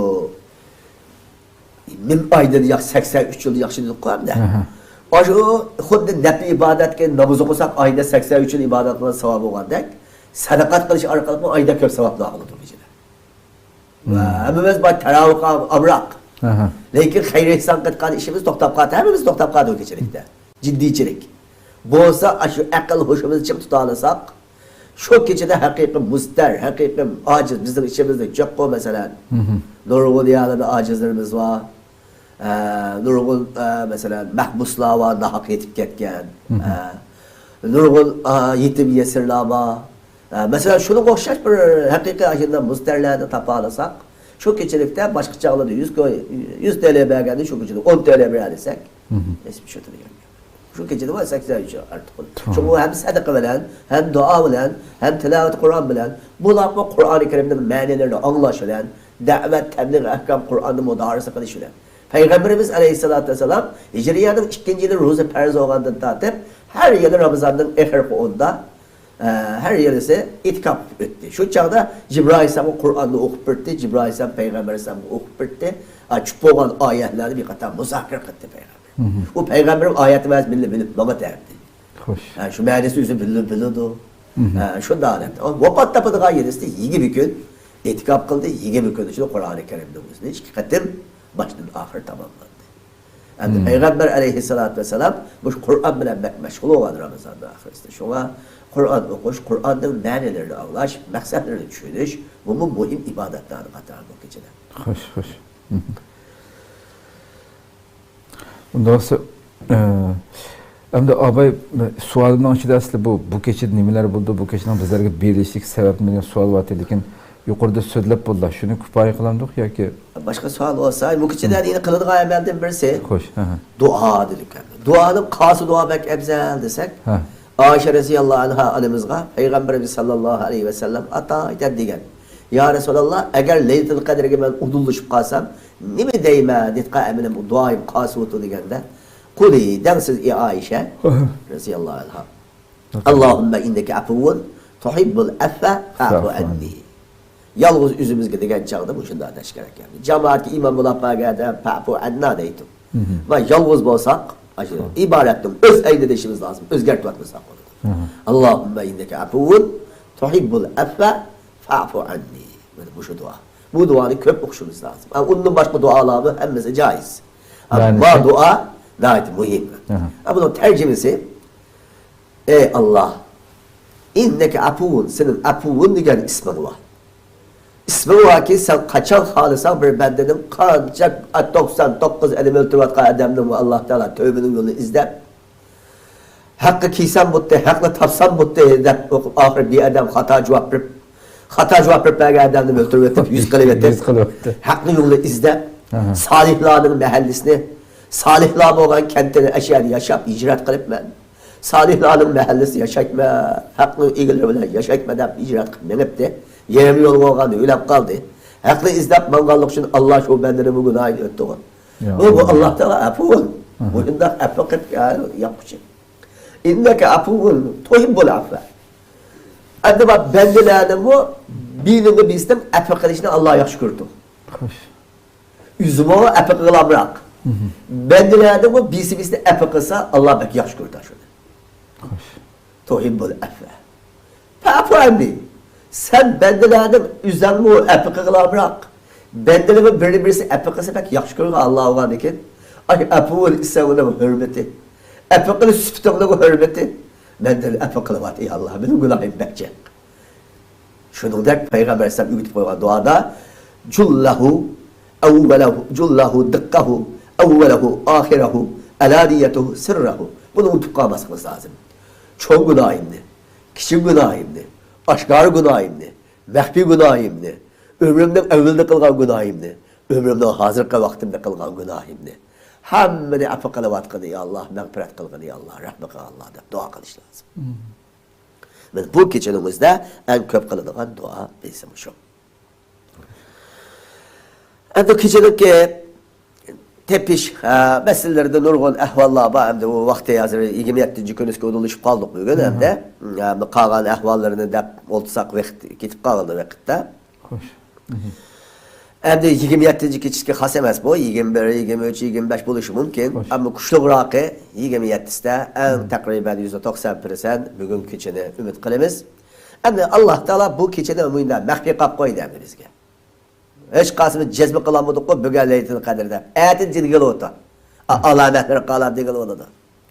مىڭ ئايدىن ياخشى، سەكسەن ئۈچ يىل ياخشى دېدۇققۇ ئەمدى. ئاشۇ خۇددى نەپلى ئىبادەتكە ناماز ئوقۇساق، ئايدا سەكسەن ئۈچ يىل ئىبادەت قىلغان ساۋاب بولغاندەك، سەدىقات قىلىش ئارقىلىق ئايدا كۆپ ساۋابلار ئالىدۇ كېچىدە. ۋە ھەممىمىز بار تەراۋىھقا ئامراق. لېكىن خەير ئېھسان قىلىدىغان ئىشىمىز توختاپ قالدى. ھەممىمىز توختاپ قالدۇق كېچىلىكتە. جىددىيچىلىك. بولسا ئاشۇ ئەقىل ھوشىمىزنى چىڭ تۇتالىساق، شۇ كېچىدە ھەقىقىي مۇزتەر، ھەقىقىي ئاجىز، بىزنىڭ ئىچىمىزدە جىققۇ مەسىلەن. نۇرغۇن يەرلەردە ئاجىزلىرىمىز بار. ئە، نۇرغۇن، ئە، مەسىلەن، مەھبۇسلار بار، ناھەق يېتىپ كەتكەن. ئە، نۇرغۇن، ئە، يېتىم يېسىرلار بار. ئە، مەسىلەن، شۇنىڭغا ئوخشاش بىر ھەقىقىي ئاشۇنداق مۇزتەرلەرنى تاپالىساق، شۇ كېچىلىكتە باشقا چاغلاردا يۈز كوي-، يۈز تىيىن بەرگەندە شۇ كېچىدە ئون تىيىن بېرەلىسەك، نېسىپ شۇ دېگەن گەپ. شۇ كېچىدە بار سەكسەن ئۈچ ئارتۇق. شۇڭا ھەم سەدىقە بىلەن، ھەم دۇئا بىلەن، ھەم تىلاۋەت قۇرئان بىلەن، بۇلارمۇ قۇرئانى كەرىمنىڭ مەنىلىرىنى ئاڭلاش بىلەن، دەۋەت، تەبلىغ، ئەھكام، قۇرئاننى مۇدارىسە قىلىش بىلەن. پەيغەمبىرىمىز ئەلەيھىسسالاتۇ ۋەسسالام ھىجرىيەنىڭ ئىككىنچى يىلى روزا پەرز بولغاندىن تارتىپ، ھەر يىلى رامىزاننىڭ ئېخىرقى ئوندا، ئە، ھەر يىلىسى ئېتىكاپ ئۆتتى. شۇ چاغدا جىبرائىل ئەلەيھىسسالامغا قۇرئاننى ئوقۇپ بېرىتتى، جىبرائىل ئەلەيھىسسالام پەيغەمبەر ئەلەيھىسسالامغا ئوقۇپ بېرىتتى. ئا، چۈشۈپ بولغان ئايەتلەرنى بىر قاتار مۇزاكىرە قىلدى پەيغەمبەر. ئۇ پەيغەمبەرنىڭ ئايەت ئەمەس، بىللە بىلىپ ماڭا تەردى. خوش. ھە، شۇ مەنىسى ئۆزى بىللە بىلىدۇ. ھە، شۇنداق ھالەتتە. ئۇ ۋاپات تاپىدىغان يىلىسى يىگىرمە كۈن ئېتىكاپ قىلدى، يىگىرمە كۈن ئىچىدە قۇرئانى كەرىمنى ئۆزىنى ئىككى قېتىم باشتىن ئاخىر تاماملاندى. ئەمدى پەيغەمبەر ئەلەيھىسسالاتۇ ۋەسسالام مۇشۇ قۇرئان بىلەن بەك مەشغۇل بولغان رامىزاننىڭ ئاخىرىسىدا. شۇڭا قۇرئان ئوقۇش، قۇرئاننىڭ مەنىلىرىنى ئاڭلاش، مەقسەتلىرىنى چۈشىنىش، بۇمۇ مۇھىم ئىبادەتلەرنىڭ قاتارىدا بۇ كېچىدە. خوش، خوش. ئۇنداق بولسا، ئە، ئەمدى ئاباي، سوئالىمنىڭ ئىچىدە ئەسلى بۇ، بۇ كېچىدە نېمىلەر بولىدۇ، بۇ كېچىنىڭ بىزلەرگە بېرىلىشلىك سەۋەبى نېمە دېگەن سوئال بار ئىدى، لېكىن يۇقىرىدا سۆزلەپ بولدى. شۇنى كۇپايە قىلامدۇق ياكى؟ باشقا سوئال بولسا، بۇ كېچىدە يەنە قىلىدىغان ئەمەلدىن بىرسى. خوش، ھە، ھە. دۇئا دېدۇق. دۇئانىڭ خاسى دۇئا بەك ئەۋزەل دېسەك، ھە. ئائىشە رەزىياللاھۇ ئەنھا ئانىمىزغا پەيغەمبىرىمىز ساللاللاھۇ ئەلەيھى ۋەسەللەم ئاتايىتەن دېگەن. يا رەسۇلاللا، ئەگەر لەيلىتۇل قەدىرگە مەن ئۇدۇللىشىپ قالسام، نېمە دەيمەن؟ نېمىتقا ئەمىلىم، دۇئايىم قاسىۋاتىدۇ دېگەندە، قۇلى، دەڭ سىز، ئى ئائىشە رەزىياللاھۇ ئەنھا. ئاللاھۇممە ئىننەكە ئەپۇۋۇن تۇھىببۇل ئەفۋە فەئفۇ ئەننى. يالغۇز ئۆزىمىزگە دېگەن چاغدا مۇشۇنداق دەش كېرەك. يەنى جامائەتكە ئىمام بولاپ بەرگەندە فەئفۇ ئەننا دەيتتۇق. ۋە يالغۇز بولساق، ئاشۇ ئىبارەتنى ئۆز ئەينىدە دېيىشىمىز لازىم. ئۆزگەرتىۋەتمىسەك بولىدۇ. ئاللاھۇممە ئىننەكە ئەپۇۋۇن تۇھىببۇل ئەفۋە فەئفۇ ئەننى. مانا مۇشۇ دۇئا. بۇ دۇئانى كۆپ ئوقۇشىمىز لازىم. ئا، ئۇندىن باشقا دۇئالارمۇ ھەممىسى جائىز. ئەمما ما دۇئا ناھايىتى مۇھىم. ئا، بۇنىڭ تەرجىمىسى، ئەي ئاللا، ئىننەكە ئەپۇۋۇن، سېنىڭ ئەپۇۋۇن دېگەن ئىسمىڭ بار. ئىسمىڭ باركى، سەن قاچان خالىساڭ بىر بەندىنىڭ قانچە، ئا، توقسان توققۇز ئادەم ئۆلتۈرۈۋاتقان ئادەمنىڭ ئاللا تائالا تۆۋىنىڭ يولىنى ئىزدەپ، ھەققە كىيسەم بوتتى، ھەقنى تاپسام بوتتى دەپ ئاخىرى بىر ئادەم خاتا جاۋاب بېرىپ، خاتا جاۋاب بېرىپ بەرگەن ئادەمنى ئۆلتۈرۈۋېتىپ، يۈز قىلىۋېتىپ، يۈز قىلىۋېتىپ. ھەقنىڭ يولىنى ئىزدەپ، ئاھا. سالىھلارنىڭ مەھەللىسىنى، سالىھلار بولغان كەنتىنى، ئەشۇ يەردە ياشاپ ھىجرەت قىلىپمەن. سالىھلارنىڭ مەھەللىسىدە ياشايمەن، ھەقنىڭ ئىگىلىرى بىلەن ياشايمەن دەپ ھىجرەت قىلىپ مېڭىپتى. يېرىم يول بولغاندا ئۆلۈپ قالدى. ھەقنى ئىزدەپ ماڭغانلىقى ئۈچۈن ئاللا شۇ بەندىنىڭ بۇ گۇناھىنى ئۆتتىغۇ. يا بۇ، بۇ ئاللا. ئاللا تائالا ئەپۇۋۇن. مم. مۇشۇنداق ئەپۇ قىلىپ ياپقۇچى. ئىننەكە ئەپۇۋۇن تۇھىببۇل ئەفۋە. ئەمدى بار بەندىلەرنىڭمۇ بىرىنىڭ بىرسىدىن ئەپۇ قىلىشنى ئاللا ياخشى كۆرىدۇ. خوش. ئۆزىمۇ ئەپۇ قىلغىلى ئامراق. مم. بەندىلەرنىڭمۇ بىرسى بىرسىنى ئەپۇ قىلسا، ئاللا بەك ياخشى كۆرىدۇ شۇنى. خوش. تۇھىببۇل ئەفۋە فەئفۇ ئەننى. سەن بەندىلەرنىڭ ئۆزەڭمۇ ئەپۇ قىلغىلى ئامراق. بەندىلەرنىڭ بىرى بىرسى ئەپۇ قىلسا بەك ياخشى كۆرىدۇ ئاللا ئۇلارنىڭكىن. ئاي، ئەپۇۋۇن ئىسمىڭنىڭ ھۆرمىتى. ئەپۇ قىلىش سۈپىتىڭنىڭ ھۆرمىتى. مەندىن ئەپۇ قىلىۋات، ئى ئاللا، مېنىڭ گۇناھىم بەك جىق. شۇنىڭدەك پەيغەمبەر ئەلەيھىسسالام ئۆگىتىپ قويغان دۇئادا، جۇللەھۇ، ئەۋۋەلەھۇ، جۇللەھۇ دىققەھۇ، ئەۋۋەلەھۇ ئاخىرەھۇ، ئەلانىيەتەھۇ سىررەھۇ. بۇنى ئۇنتۇپ قالماسلىقىمىز لازىم. چوڭ گۇناھىمنى، كىچىك گۇناھىمنى، ئاشكارا گۇناھىمنى، مەخپىي گۇناھىمنى، ئۆمرۈمنىڭ ئەۋۋىلىدە قىلغان گۇناھىمنى، ئۆمرۈمنىڭ ھازىرقى ۋاقتىمدا قىلغان گۇناھىمنى، ھەممىنى ئەپۇ قىلىۋاتقىن، يا ئاللا، مەغپىرەت قىلغىن، يا ئاللا، رەھمى قىل، يا ئاللا، دەپ دۇئا قىلىش لازىم. مم. مانا بۇ كېچىنىڭ ئۆزىدە ئەڭ كۆپ قىلىدىغان دۇئا بىلسە مۇشۇ. ئەمدى كېچىنىڭكى تېپىش، ھە، مەسىلىلىرىدە نۇرغۇن ئەھۋاللار بار. ئەمدى ئۇ ۋاقتى ھازىر يىگىرمە يەتتىنچى كۈنىگە ئۇدۇلۇشۇپ قالدۇق بۈگۈن. ھە. ئەمدى، ھە، قالغان ئەھۋاللىرىنى دەپ ئولتۇرساق ۋاقىت كېتىپ قالىدۇ ۋاقىتتا. خوش. ئەمدى يىگىرمە يەتتىنچى كېچىسىكى خاس ئەمەس بۇ. يىگىرمە بىر، يىگىرمە ئۈچ، يىگىرمە بەش بولۇشى مۇمكىن. خوش. ئەمما كۈچلۈكراقى يىگىرمە يەتتىسىدە ئەڭ تەقرىبەن يۈزدە توقسان پىرسەنت بۈگۈنكى كېچىنى ئۈمىد قىلىمىز. ئەمدى ئاللا تائالا بۇ كېچىنى مۇنداق مەخپىي قىلىپ قويدى ئەمدى بىزگە. ھېچقايسىمىز جەزم قىلالمىدۇققۇ، بۈگۈن لەيلىتۇل قەدىر دەپ. ئەتە دېگىلى ئولتۇر. ئا-، ئالامەتلىرى قالاپ دېگىلى بولىدۇ.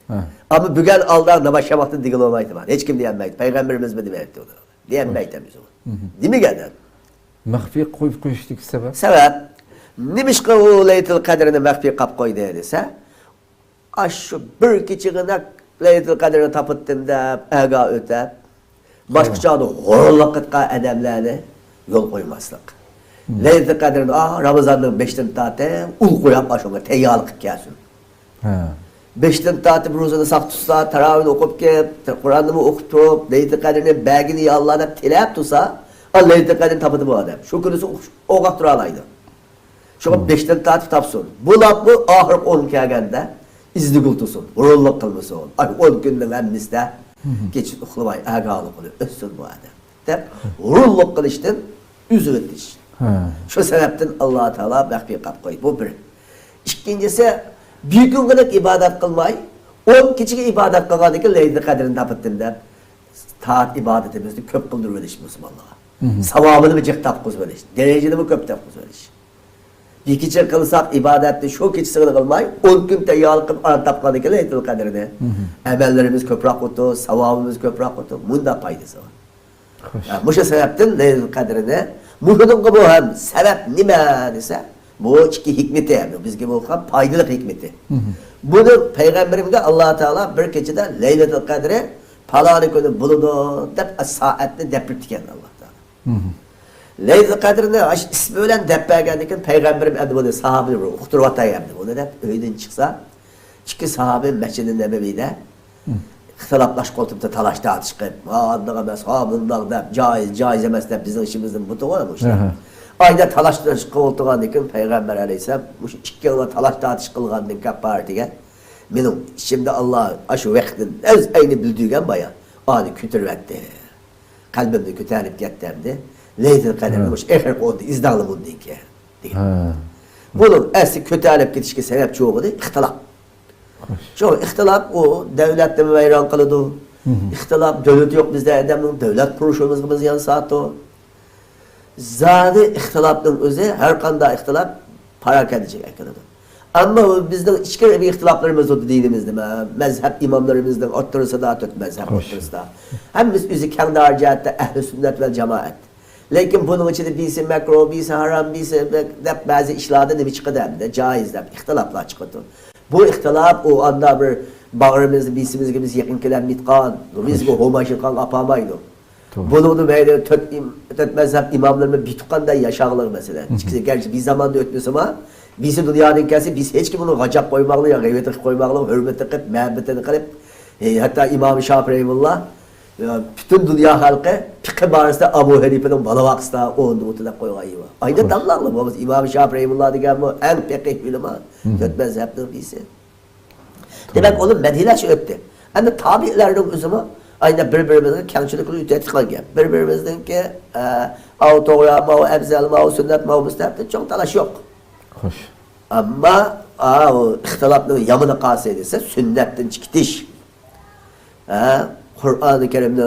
ھە. ئەمما بۈگۈن ئالدىن ناماز شەپەقتىن دېگىلى بولمايدۇ. ھېچكىم دېيەلمەيدۇ. پەيغەمبىرىمىزمۇ دېمەيدۇ. دېيەلمەيدۇ ئەمدى. دېمىگەن. مەخپىي قويۇپ قويۇشتىكى سەۋەب؟ سەۋەب، نېمىشقا ئۇ لەيلىتۇل قەدىرنى مەخپىي قىلىپ قويدى دېسە، ئاشۇ بىر كېچىگىنە لەيلىتۇل قەدرىنى تاپتىم دەپ ئەگە ئۆتەپ، باشقا چاغدا غۇرۇرلۇق قىلىدىغان ئادەملەرنى يول قويماسلىق. لەيلىتۇل قەدرىنى، ئا، رامىزاننىڭ بېشىدىن تارتىپ ئۇل قويۇپ ئاشۇنىڭغا تەييارلىق قىلىپ كەلسۇن. ھە. بېشىدىن تارتىپ روزىنى ساق تۇتسا، تاراۋىھنى ئوقۇپ كېلىپ، قۇرئاننىمۇ ئوقۇپ تۇرۇپ، لەيلىتۇل قەدرىنى بەرگىن يا ئاللا دەپ تىلەپ تۇرسا، ئا، لەيلىتۇل قەدرىنى تاپىدۇ بۇ ئادەم. شۇ كۈنىسى ئوقۇپ تۇرالايدۇ. شۇڭا بېشىدىن تارتىپ تاپسۇن. بولاپمۇ ئاخىرقى ئون كەلگەندە ئىزدىگۈل تۇرسۇن. غۇرۇرلۇق قىلمىسۇن. ئاي، ئون كۈننىڭ ھەممىسىدە كېچە ئۇخلىماي ئاگاھلىق قىلىپ ئۆتسۇن بۇ ئادەم دەپ غۇرۇرلۇق قىلىشتىن ئۈزۈۋېتىش. ھە. شۇ سەۋەبتىن ئاللا تائالا مەخپىي قىلىپ قويدى. بۇ بىر. ئىككىنچىسى، بىر كۈنگىلىك ئىبادەت قىلماي، ئون كېچىگە ئىبادەت قىلغاندىن كېيىن لەيلىتۇل قەدرىنى تاپتىم دەپ، تائەت ئىبادىتىمىزنى كۆپ قىلدۇرۇۋېلىش مۇسۇلمانلارغا. ساۋابىنىمۇ جىق تاپقۇزۇۋېلىش، دەرىجىنىمۇ كۆپ تاپقۇزۇۋېلىش. بىر كېچە قىلساق ئىبادەتنى شۇ كېچىسىلا قىلماي، ئون كۈن تەييارلىق قىلىپ ئاران تاپقاندىكىن لەيلىتۇل قەدرىنى. ئەمەللىرىمىز كۆپرەك بولىدۇ، ساۋابىمىز كۆپرەك بولىدۇ. مۇنداق پايدىسى بار. خوش. ھە، مۇشۇ سەۋەبتىن لەيلىتۇل قەدرىنى، مۇشۇنىڭغا بۇ ھەم سەۋەب نېمە دېسە، بۇ ئىككى ھېكمىتى، بىزگە بولغان پايدىلىق ھېكمىتى. بۇنى پەيغەمبىرىمگە ئاللا تائالا بىر كېچىدە لەيلىتۇل قەدرى پالانى كۈنى بولىدۇ دەپ سائەتنى دەپ بېرىپتىكەن ئاللا تائالا. لەيلىتۇل قەدرىنى ئاشۇ ئىسمى بىلەن دەپ بەرگەندىن كېيىن پەيغەمبىرىم ئەمدى بۇنى ساھابىنى بىر ئۇقتۇرۇۋاتاي ئەمدى بۇنى دەپ ئۆيدىن چىقسا، ئىككى ساھابى مەسچىدى نەبەۋىدە ئىختىلاپلاشقا ئولتۇرۇپتۇ، تالاش تارتىش قىلىپ، ھا ئانداق ئەمەس، ھا مۇنداق دەپ، جايىز، جايىز ئەمەس دەپ بىزنىڭ ئىشىمىزدىن بۇتۇغۇ مۇشۇ. ئايدا تالاش قىلىۋاتىدىغاندىن كېيىن پەيغەمبەر ئەلەيھىسسالام مۇشۇ ئىككىڭلار تالاش تارتىش قىلغاندىن كاپپارىتىگە مېنىڭ ئىچىمدە ئاللا ئاشۇ ۋاقىتتىن ئۆز ئەينى بىلدۈرگەن بايا ئانى كۆتۈرۈۋەتتى. قەلبىمنى كۆتەرىپ كەتتى ئەمدى. لەيلىتۇل قەدىرنى مۇشۇ ئېخىرقى ئوندا ئىزدەڭلار بۇندىن كېيىن دېگەن. بۇنىڭ ئەسلى كۆتەرىلىپ كېتىشكە سەۋەبچى بولغىنى ئىختىلاپ. شۇ ئىختىلاپ ئۇ دۆلەتنىمۇ ۋەيران قىلىدۇ. ئىختىلاپ دۆلىتى يوق بىزدە ئادەمنىڭ دۆلەت قۇرۇشىمىزغا بىز زىيان سالىدۇ. زادى ئىختىلاپنىڭ ئۆزى، ھەر قانداق ئىختىلاپ پاراكەندىچىلىككە ئەكېلىدۇ. ئەمما بىزنىڭ ئىچكىرى بىر ئىختىلاپلىرىمىز بولدى دىنىمىزدە، مە-، مەزھەپ ئىماملىرىمىزنىڭ ئوتتۇرىسىدا، تۆت مەزھەپ ئوتتۇرىسىدا. ھەممىسى ئۆزى كەڭ دائىرە جەھەتتە ئەھلى سۈننەت ۋەل جامائەت. لېكىن بۇنىڭ ئىچىدە بىرسى مەكرۇھ، بىرسى ھارام، بىرسى بەك دەپ بەزى ئىشلاردا نېمە چىقىدۇ ئەمدى؟ جايىز دەپ ئىختىلاپلار چىقىدۇ. بۇ ئىختىلاپ ئۇ ئاندا بىر باغرىمىزنى، بىسىمىزگە بىز يېقىن كېلەلمەيدىغان، بىزگە ھوماشىقاڭ ئاپارمايدۇ. بۇنىڭدا مەيلى تۆت ئىم-، تۆت مەزھەپ ئىماملىرىمۇ بىر تۇغقاندەك ياشاغلىق مەسىلەن. ئىككىسى گەرچە بىر زاماندا ئۆتمىسىمۇ، بىرسى دۇنيادىن كەلسە، بىرسى ھېچكىم ئۇنى غاجاپ قويماقلىق يا غەيۋەتكە قويماقلىق، ھۆرمىتىنى قىلىپ، مەھەببىتىنى قىلىپ، ھەتتا ئىمام شاپىئى رەھىمەھۇللا، پۈتۈن دۇنيا خەلقى پىقھى بارىسىدا ئەبۇ ھەنىپىنىڭ بالىۋاقىسىدا ئورنىدا ئولتۇر دەپ قويغان ئىمام. ئايدا داملاڭلار بولمىسا ئىمام شاپىئى رەھىمەھۇللا دېگەنمۇ ئەڭ پەقىھ ئۆلىما، تۆت مەزھەپنىڭ بىرسى. دېمەك، ئۇنى مەدھىيەلەش ئۆتتى. ئەمدى تابىئىلەرنىڭ ئۆزىمۇ ئايدا بىر-بىرىمىزگە كەڭچىلىك قىلىپ ئۆتۈۋېتىدىغان گەپ. بىر-بىرىمىزنىڭكى، ئە، ئاۋۇ توغرا، ماۋۇ ئەۋزەل، ماۋۇ سۈننەت، ماۋۇ مۇستەھەب دەپ چوڭ تالاش يوق. خوش. ئەمما، ئاۋۇ ئىختىلاپنىڭ يامىنى قايسى دېسە، سۈننەتتىن چىقىتىش. ھە، قۇرئانى كەرىمنى،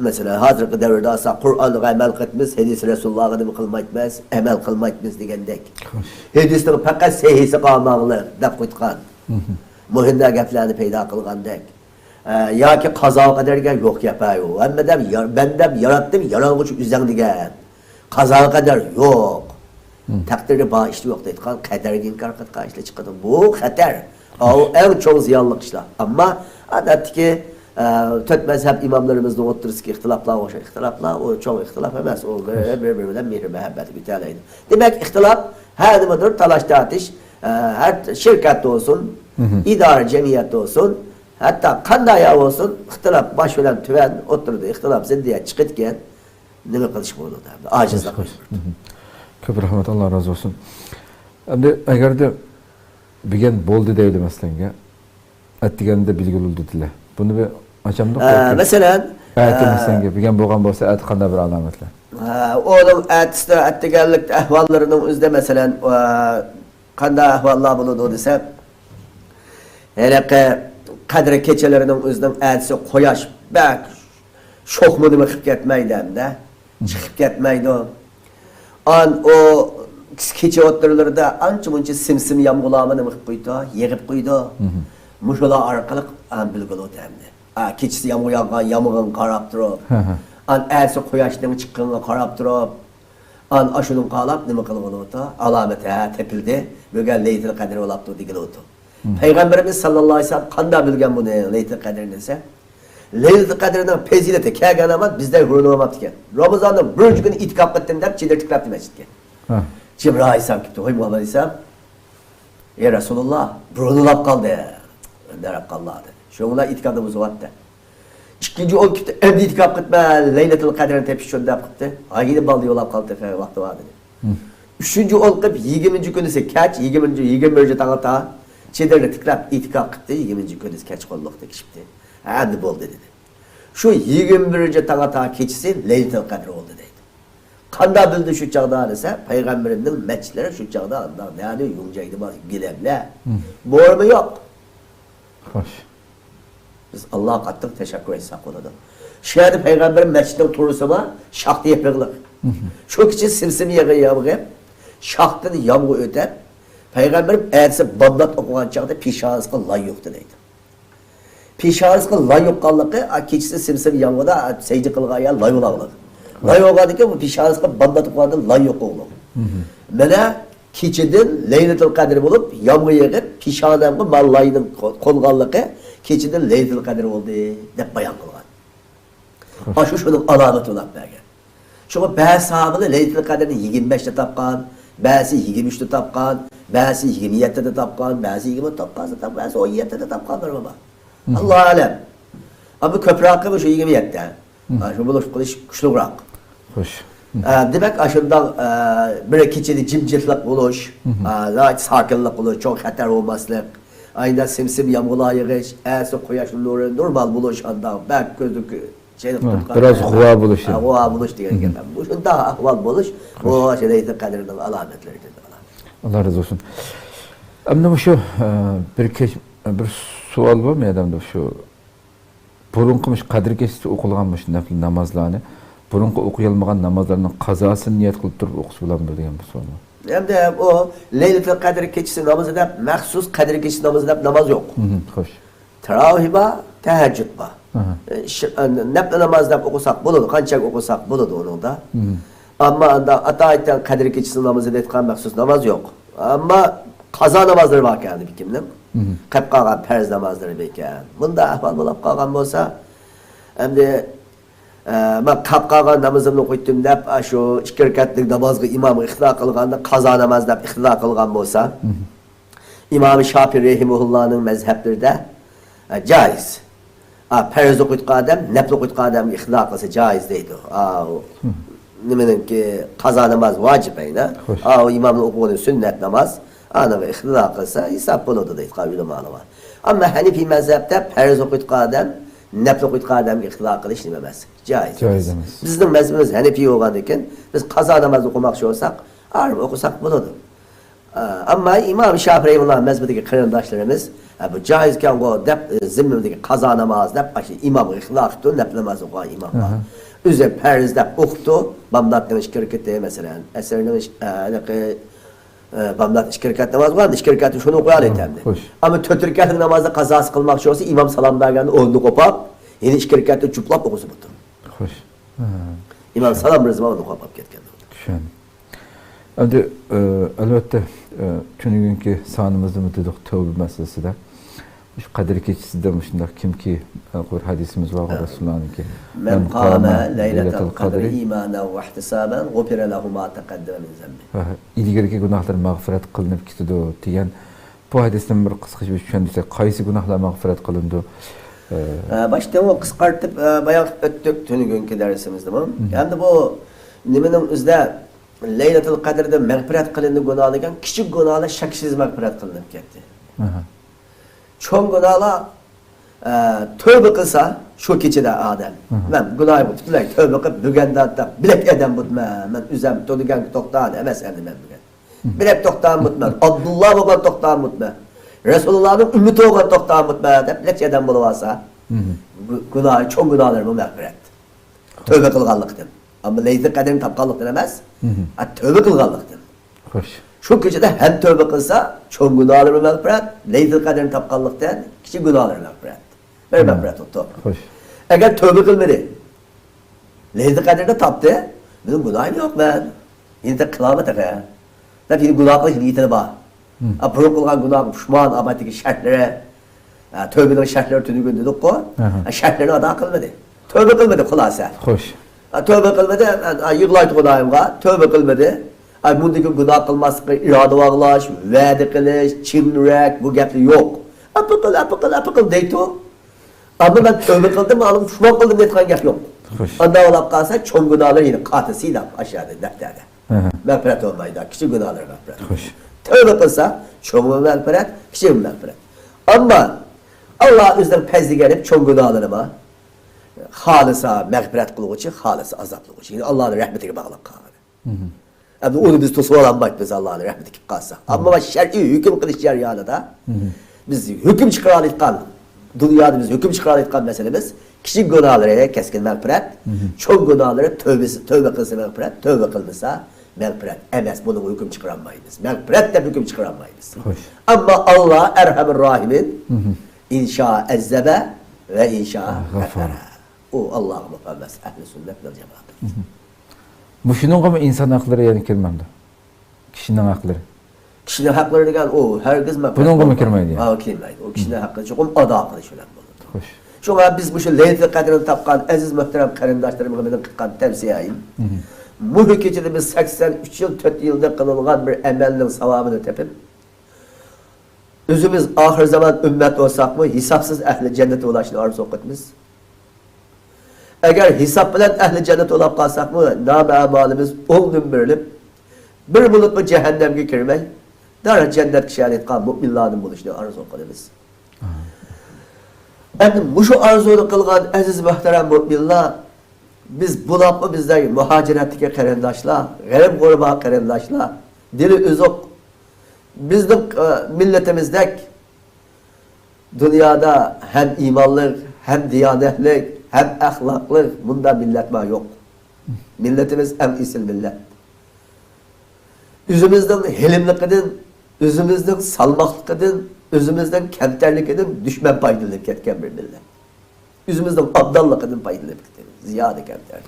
مەسىلەن، ھازىرقى دەۋردە ئالساق، قۇرئانغا ئەمەل قىلىمىز، ھەدىس رەسۇلۇللاغا نېمە قىلمايتمىز، ئەمەل قىلمايتمىز دېگەندەك. خوش. ھەدىسنىڭ پەقەت سەھىھىسىگە ئاماڭلار دەپ قويغان. مۇھىم گەپلەرنى پەيدا قىلغاندەك. ئە، ياكى قازا قەدەرگە يوق گەپ-ھە، ئۇ. ھەممە دەم يار-، بەندەم ياراتتىم، يارالغۇچى ئۆزۈڭ دېگەن. قازا قەدەر يوق. تەقدىردە بار ئىش يوق دەيدىغان، قەدەرگە ئىنكار قىلىدىغان ئىشلار چىقىدۇ. بۇ خەتەر. ئاۋۇ ئەڭ چوڭ زىيانلىق ئىشلار. ئەمما ئادەتتىكى، ئە، تۆت مەزھەپ ئىماملىرىمىزنىڭ ئوتتۇرىسىدىكى ئىختىلاپلار ئوخشاش ئىختىلاپلار، ئۇ چوڭ ئىختىلاپ ئەمەس، ئۇ بىر، بىر-بىرى بىلەن مېھىر-مۇھەببەتكە ئۆتەلەيدۇ. دېمەك، ئىختىلاپ ھەر نېمىدۇر، تالاش-تارتىش، ئە، ھەر شىركەتتە بولسۇن، ئىدارە جەمئىيەتتە بولسۇن، ھەتتا قانداق يەر بولسۇن، ئىختىلاپ باش بىلەن تۆۋەن ئوتتۇرىدا ئىختىلاپ زىددىيەت چىقىدىكەن، نېمە قىلىش بولىدۇ؟ ئاجىزلىق. كۆپ رەھمەت، ئاللا رازى بولسۇن. ئەمدى ئەگەردە بۈگۈن بولدى دەيلى مەسىلەنگە. ئەتىگەندە بىلگىلى بولدى دېيلى. بۇنى بىر ئاچامدۇق ھە، بەلكى. مەسىلەن، ئەتە ھە. مەسىلەنگە، بۈگۈن بولغان بولسا، ئەتە قانداق بىر ئالامەتلەر؟ ھە، ئۇنىڭ ئەتىسىدە، ئەتىگەنلىك ئەھۋاللىرىنىڭ ئۆزىدە، مەسىلەن، ئە، قانداق ئەھۋاللار بولىدۇ دېسە، ھېلىقى قەدرى كېچىلىرىنىڭ ئۆزىنىڭ ئەتىسى قۇياش بەك شوخمۇ نېمە قىلىپ كەتمەيدۇ ھەمدە. چىقىپ كەتمەيدۇ. ئان ئۇ كېچە ئوتتۇرىلىرىدا ئانچە مۇنچە سىم-سىم يامغۇرلارمۇ نېمە قىلىپ قويىدۇ، يېغىپ قويىدۇ. مۇشۇلار ئارقىلىق ئان بىلگىلى بولىدۇ ئەمدى. ئا، كېچىسى يامغۇر ياغقان، يامغۇرغا قاراپ تۇرۇپ، ئان ئەتىسى قۇياشنىڭ چىققىنىغا قاراپ تۇرۇپ، ئان ئاشۇنىڭغا قاراپ نېمە قىلغىلى بولىدۇ؟ ئالامەت، ھە، تېپىلدى. بۈگۈن لەيلىتۇل قەدىر بولاپتۇ دېگىلى بولىدۇ. پەيغەمبىرىمىز ساللاللاھۇ ئەلەيھى ۋەسەللەم قانداق بىلگەن بۇنى، لەيلىتۇل قەدىرنى دېسە، لەيلىتۇل قەدىرنىڭ پەزىلىتى كەلگەن ھامان بىزدەك ھۇرۇنۇۋالماپتىكەن. رامىزاننىڭ بىرىنچى كۈنى ئېتىكاپ قىلدىم دەپ چېدىر تىكلەپتۇ مەسچىتكە. ھە. جىبرائىل ئەلەيھىسسالام كېلىپتۇ، ھوي مۇھەممەد ئەلەيھىسسالام، ئەي رەسۇلۇللا، بۇرۇنلاپ قالدى. ئۆندەرەپ قالدى دېدى. شۇڭا ئېتىكاپنى بۇزۇۋەتتى. ئىككىنچى ئون كېلىپتۇ، ئەمدى ئېتىكاپ قىلىپمەن، لەيلىتۇل قەدىرنى تېپىش ئۈچۈن دەپ قىپتۇ. ھايدى بالدى يولاپ قالدى، تېخى ۋاقتى بار دېدى. ئۈچىنچى ئون قىلىپ، يىگىرمىنچى كۈنىسى كەچ، يىگىرمىنچى، يىگىرمە بىرىنچى تاڭاتا چېدىرنى تىكلەپ ئېتىكاپ قىپتۇ، يىگىرمىنچى كۈنىسى كەچقۇرۇنلۇقتا كىشىپتۇ. ئەمدى بولدى دېدى. شۇ يىگىرمە بىرىنچى تاڭاتا كېچىسى لەيلىتۇل قەدىر بولدى دەيدۇ. قانداق بىلدى شۇ چاغدا دېسە، پەيغەمبىرىمنىڭ مەچلىرى شۇ چاغدا ئانداق نەدە يۇڭجايدى بار گىلەملەر. بورمۇ يوق. خوش. بىز ئاللاغا قاتتىق تەشەككۈر ئېيتساق بولىدۇ. شۇ يەردە پەيغەمبەر مەسچىتنىڭ تورۇسى بار، شاختا يېپىقلىق. شۇ كېچە سىم-سىم يېغى ياغىپ، شاختىن يامغۇر ئۆتەپ، پەيغەمبەر ئەتىسى بامدات ئوقۇغان چاغدا پېشانىسىغا لاي يۇقتى دەيدۇ. پېشانىسىغا لاي يۇققانلىقى، ئا، كېچىسى سىم-سىم يامغۇردا، ئا، سەجدە قىلغان يەر لاي بولغانلىق. لاي بولغاندىكىن بۇ پېشانىسىغا بامدات ئوقۇغاندىن لاي يۇقۇغلۇق. مانا كېچىدىن لەيلىتۇل قەدىر بولۇپ، يامغۇر يېغىپ، پېشانەمگە مانا لاينىڭ قو-، قونغانلىقى كېچىدىن لەيلىتۇل قەدىر بولدى، دەپ بايان قىلغان. خوش. ئاشۇ شۇنىڭ ئالامىتى بولاپ بەرگەن. شۇڭا بەزى ساھابىلەر لەيلىتۇل قەدىرنى يىگىرمە بەشتە تاپقان، بەزىسى يىگىرمە ئۈچتە تاپقان، بەزىسى يىگىرمە يەتتىدە تاپقان، بەزىسى يىگىرمە توققۇزدا تاپقان، بەزىسى ئون يەتتىدە تاپقانلىرى بار. ئاللاھۇ ئەلەم. ئەمما كۆپرەكى مۇشۇ يىگىرمە يەتتە. ھە، شۇ بولۇش قىلىش كۈچلۈكرەك. خوش. ئە، دېمەك، ئاشۇنداق، ئە، بىر كېچىدە جىمجىتلىق بولۇش، ئە، ناھايىتى ساكىنلىق بولۇش، چوڭ خەتەر بولماسلىق، ئايدا سىم-سىم يامغۇرلار يېغىش، ئەتىسى قۇياشنىڭ نۇرى نورمال بولۇش، ئانداق بەك كۆزنى كۆ-، چېلىقتۇرغان، بىراز غۇۋا بولۇش، ھە، غۇۋا بولۇش دېگەن گەپ. مۇشۇنداق ئەھۋال بولۇش، بۇ شەرىئەتنىڭ قەدرىنىڭ ئالامەتلىرىدىن. ئاللا رازى بولسۇن. ئەمدى مۇشۇ، ئە، بىر كەچ-، بىر سوئال بار مەيداندا شۇ. بۇرۇنقى مۇشۇ قەدىر كېچىسى ئوقۇلغان مۇشۇ نەپلى نامازلارنى بۇرۇنقى ئوقۇيالمىغان نامازلارنىڭ قازاسىنى نىيەت قىلىپ تۇرۇپ ئوقۇسا بولامدۇ دېگەن بىر سوئال بار. ئەمدى ئۇ لەيلىتۇل قەدىر كېچىسى نامىزى دەپ مەخسۇس قەدىر كېچىسى نامىزى دەپ ناماز يوق. خوش. تاراۋىھ بار، تەھەججۇد بار. ئە، نەپلى ناماز دەپ ئوقۇساق بولىدۇ، قانچە ئوقۇساق بولىدۇ ئۇنىڭدا. ئەمما ئاندا ئاتايىتەن قەدىر كېچىسى نامىزى دەيدىغان مەخسۇس ناماز يوق. ئەمما قازا نامازلىرى باركەن بىر كىمنىڭ. قېلىپ قالغان پەرز نامازلىرى باركەن. بۇنداق ئەھۋال بولۇپ قالغان بولسا، ئەمدى، ئە، مەن قېلىپ قالغان نامىزىمنى ئوقۇيتتۇم دەپ، ئاشۇ ئىككى رەكەتلىك نامازغا ئىمامغا ئىقتىدا قىلغاندا، قازا ناماز دەپ ئىقتىدا قىلغان بولسا، ئىمام شاپىئى رەھىمەھۇللانىڭ مەزھەپلىرىدە، ئە، جائىز. ئا، پەرز ئوقۇيدىغان ئادەم نەپلى ئوقۇيدىغان ئادەمگە ئىقتىدا قىلسا جائىز دەيدۇ. ئا، نېمىنىڭكى، قازا ناماز ۋاجىپ ئەينە. خوش. ئا، ئۇ ئىمامنىڭ ئوقۇغىنى سۈننەت ناماز. ئانىڭغا ئىقتىدا قىلسا ھېساب بولىدۇ دەيدىغان ئۆلىمالار بار. ئەمما ھەنىفىي مەزھەپتە پەرز ئوقۇيدىغان ئادەم نەپلى ئوقۇيدىغان ئادەمگە ئىقتىدا قىلىش نېمە ئەمەس. جائىز جائىز ئەمەس. بىزنىڭ مەزھىپىمىز ھەنىفىي بولغاندىكىن، بىز قازا ناماز ئوقۇماقچى بولساق، ئارىم ئوقۇساق بولىدۇ. ئە، ئەمما ئىمام شافىئى رەھىمەھۇللا مەزھىپىدىكى قېرىنداشلىرىمىز، ئە، بۇ جائىزكەنغۇ دەپ، ئە، زىممىدىكى قازا ناماز دەپ، ئاشۇ ئىمامغا ئىقتىدا قىپتۇ، نەپلى ناماز ئوقۇغان ئىمامغا. ئۆزى پەرز دەپ ئوقۇپتۇ، بامداتنىڭ ئىككى رەكىتى، مەسىلەن، ئەسىرنىڭ ئىش-، ئە، ھېلىقى، ئە، بامدات ئىككى رەكەت ناماز بار، ئىككى رەكەتنى شۇنى ئوقۇيالايتتى ئەمدى. خوش. ئەمما تۆت رەكەتلىك نامازنى قازاسى قىلماقچى بولسا، ئىمام سالام بەرگەندە ئورنىنى قوپاپ، يەنە ئىككى رەكەتنى جۈپلاپ ئوقۇسا بولىدۇ. خوش. ئىمام سالام بېرىپ ئورنىنى قوپاپ كەتكەن. چۈشەندىم. ئەمدى، ئە، ئەلۋەتتە، ئە، تۈنۈگۈنكى سانىمىزدىمۇ دېدۇق تەۋبە مەسىلىسىدە. مۇشۇ قەدىر كېچىسىدە مۇشۇنداق كىمكى، ئە، بىر ھەدىسىمىز بارغۇ، ھە. رەسۇلۇللانىڭكى، مەن قامە لەيلەتەل قەدرى ئىمانەن ۋەھتىسابەن غۇفىرە لەھۇ ما تەقەددەمە مىن زەنبى. ھە، ھە. ئىلگىرىكى گۇناھلىرى مەغپىرەت قىلىنىپ كېتىدۇ دېگەن بۇ ھەدىستىن بىر قىسقىچە بىر چۈشەندۈرسەك، قايسى گۇناھلار مەغپىرەت قىلىنىدۇ؟ ئە، ھە، باشتىن قىسقارتىپ، ئە، بايان قىلىپ ئۆتتۇق تۈنۈگۈنكى دەرسىمىزدىمۇ. ئەمدى بۇ نېمىنىڭ ئۆزىدە لەيلەتۇل قەدىردە مەغپىرەت قىلىندى گۇناھ دېگەن، كىچىك گۇناھلار شەكسىز مەغپىرەت قىلىنىپ كەتتى. ئاھا. چوڭ گۇناھلار، ئە، تۆۋبە قىلسا شۇ كېچىدە ئادەم، ئاھا، مەن گۇناھىمغا پۈتۈنلەي تۆۋبە قىلىپ، بۈگۈندىن تارتىپ بىلەك ئادەم بولىمەن، مەن ئۆزۈم تۇرىدىغان توختام ئەمەس ئەمدى مەن بۈگۈن. بىلەك توختام بولىمەن، ئابدۇللا بولغان توختام بولىمەن، رەسۇلۇللانىڭ ئۈممىتى بولغان توختام بولىمەن دەپ بىلەك ئادەم بولۇۋالسا، گۇ-، گۇناھى، چوڭ گۇناھلىرىمۇ مەغپىرەت. تۆۋبە قىلغانلىقتىن. ئەمما لەيلىتۇل قەدرنى تاپقانلىقتىن ئەمەس. ھە، تۆۋبە قىلغانلىقتىن. خوش. شۇ كېچىدە ھەم تۆۋبە قىلسا، چوڭ گۇناھلىرى مەغپىرەت، لەيلىتۇل قەدرنى تاپقانلىقتىن، كىچىك گۇناھلىرى مەغپىرەت. بىر مەغپىرەت بوپتۇ. خوش. ئەگەر تۆۋبە قىلمىدى، لەيلىتۇل قەدرنى تاپتى، مېنىڭ گۇناھىم يوق مەن. يەنە قىلالمىدىم تېخى. دەپ يەنە گۇناھ قىلىش نىيىتى بار. ھە، بۇرۇن قىلغان گۇناھقا پۇشمان، ئاباتتىكى شەرتلىرى، ھە، تۆۋبىنىڭ شەرتلىرى تۈنۈگۈن دېدۇققۇ. ئەھە. ھە، شەرتلىرىنى ئادا قىلمىدى. تۆۋبە قىلمىدى خۇلاسە. خوش. ھە، تۆۋبە قىلمىدى، ھە، ھە، يىغلايتتى خۇدايىمغا، تۆۋبە قىلمىدى. ھە، بۇندىن كېيىن گۇناھ قىلماسلىققا ئىرادە باغلاش، ۋەدە قىلىش، چىن يۈرەك، بۇ گەپلەر يوق. ئەپۇ قىل، ئەپۇ قىل، ئەپۇ قىل دەيتتى. ئەمما مەن تۆۋبە قىلدىم، ئالدىم پۇشمان قىلدىم دەيدىغان گەپ يوق. خوش. ئانداق بولۇپ قالسا، چوڭ گۇناھلار يەنە قاتىسى دەپ ئاشۇ يەردە دەپتەردە. ئەھە. مەغپىرەت بولمايدۇ، كىچىك گۇناھلار مەغپىرەت. خوش. تۆۋبە قىلسا، چوڭمۇ مەغپىرەت، كىچىكمۇ مەغپىرەت. ئەمما ئاللا ئۆزىنىڭ پەزلىگە ئېلىپ چوڭ گۇناھلىرىمۇ خالىسا مەغپىرەت قىلغۇچى، خالىسا ئازابلىغۇچى. يەنى ئاللانىڭ رەھمىتىگە باغلىق قالغان. ھىم. ئەمدى ئۇنى بىز توسۇۋالالمايمىز، ئاللانىڭ رەھمىتى كېلىپ قالسا. ھىم. ئەمما شەرئىي ھۆكۈم قىلىش جەريانىدا، ھىم، بىز ھۆكۈم چىقىرالايدىغان، دۇنيادا بىز ھۆكۈم چىقىرالايدىغان مەسىلىمىز كىچىك گۇناھلىرى كەسكىن مەغپىرەت، ھىم، چوڭ گۇناھلىرى تۆۋبىسى، تۆۋبە قىلسا مەغپىرەت، تۆۋبە قىلمىسا مەغپىرەت ئەمەس، بۇنىڭغا ھۆكۈم چىقىرالمايمىز. مەغپىرەت دەپ ھۆكۈم چىقىرالمايمىز. خوش. ئەمما ئاللا ئەرھەمۇر راھىمىن، ھىم، ئىنشا ئەززەبە ۋە ئىنشا غەفارا. غەفارا. ئۇ ئاللاغا مۇپەۋۋەس ئەھلى سۈننەت ۋەل جامائەت. ھىم. مۇشۇنىڭغىمۇ ئىنسان ھەقلىرى يەنە كىرمەمدۇ؟ كىشىنىڭ ھەقلىرى. كىشىنىڭ ھەقلىرى دېگەن ئۇ ھەرگىز مەن بۇنىڭغىمۇ كىرمەيدۇ يا؟ ھا، كىرمەيدۇ. ئۇ كىشىنىڭ ھەققى چوقۇم ئادا قىلىش بىلەن بولىدۇ. خوش. شۇڭا بىز مۇشۇ لەيلىتۇل قەدرنى تاپقان ئەزىز مۆھتەرەم قېرىنداشلىرىمغا مېنىڭ قىلغان تەۋسىيەم، ھىم، مۇشۇ كېچىدە بىز سەكسەن ئۈچ يىل، تۆت يىلدا قىلىنغان بىر ئەمەلنىڭ ساۋابىنى تېپىپ، ئۆزىمىز ئاخىر زامان ئۈممەت بولساقمۇ، ھېسابسىز ئەھلى جەننەت بولۇشنى ئارزۇ قىلىمىز. ئەگەر ھېساب بىلەن ئەھلى جەننەت بولاپ قالساقمۇ، نامە ئەمالىمىز ئوڭدىن بېرىلىپ، بىر بولۇپمۇ جەھەننەمگە كىرمەي، دەرھال جەننەتكە شەرىتقان مۆمىنلاردىن بولۇشنى ئارزۇ قىلىمىز. ئەمدى مۇشۇ ئارزۇنى قىلغان ئەزىز مۆھتەرەم مۆمىنلار، بىز بۇلاپمۇ بىزدەك مۇھاجىرەتتىكى قېرىنداشلار، غېرىب غۇربا قېرىنداشلار، دىلى ئوزۇق، بىزنىڭ، ئە، مىللىتىمىزدەك دۇنيادا ھەم ئىمانلىق، ھەم دىيانەتلىك، ھەم ئەخلاقلىق مۇنداق مىللەت بار يوق. مىللىتىمىز ئەڭ ئېسىل مىللەت. ئۆزىمىزنىڭ ھېلىملىقىدىن، ئۆزىمىزنىڭ سالماقلىقىدىن، ئۆزىمىزنىڭ كەمتەرلىكىدىن دۈشمەن پايدىلىنىپ كەتكەن بىر مىللەت. ئۆزىمىزنىڭ ئابداللىقىدىن پايدىلىنىپ كېتىمىز. زىيادە كەمتەر.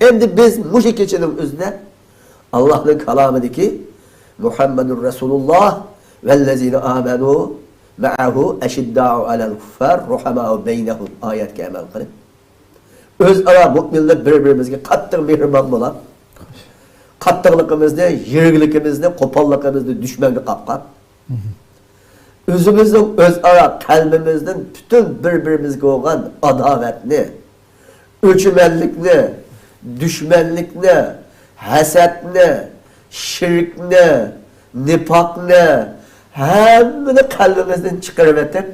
ئەمدى بىز مۇشۇ كېچىنىڭ ئۆزىدە ئاللاھنىڭ كالامىدىكى مۇھەممەدۇر رەسۇلۇللاھ ۋەللەزىنە ئامەنۇ مەئەھۇ ئەشىددائۇ ئەلەل كۇففار رۇھەمائۇ بەينەھۇم ئايەتكە ئەمەل قىلىپ، ئۆزئارا مۆمىنلەر بىر-بىرىمىزگە قاتتىق مېھرىبان بولاپ، قاتتىقلىقىمىزنى، يىرىكلىكىمىزنى، قوپاللىقىمىزنى دۈشمەنگە قاپقان، ئۆزىمىزنىڭ ئۆزئارا قەلبىمىزدىن پۈتۈن بىر-بىرىمىزگە بولغان ئاداۋەتنى، ئۆچمەنلىكنى، دۈشمەنلىكنى، ھەسەتنى، شىركنى، نىپاقنى، ھەممىنى قەلبىمىزدىن چىقىرىۋېتىپ،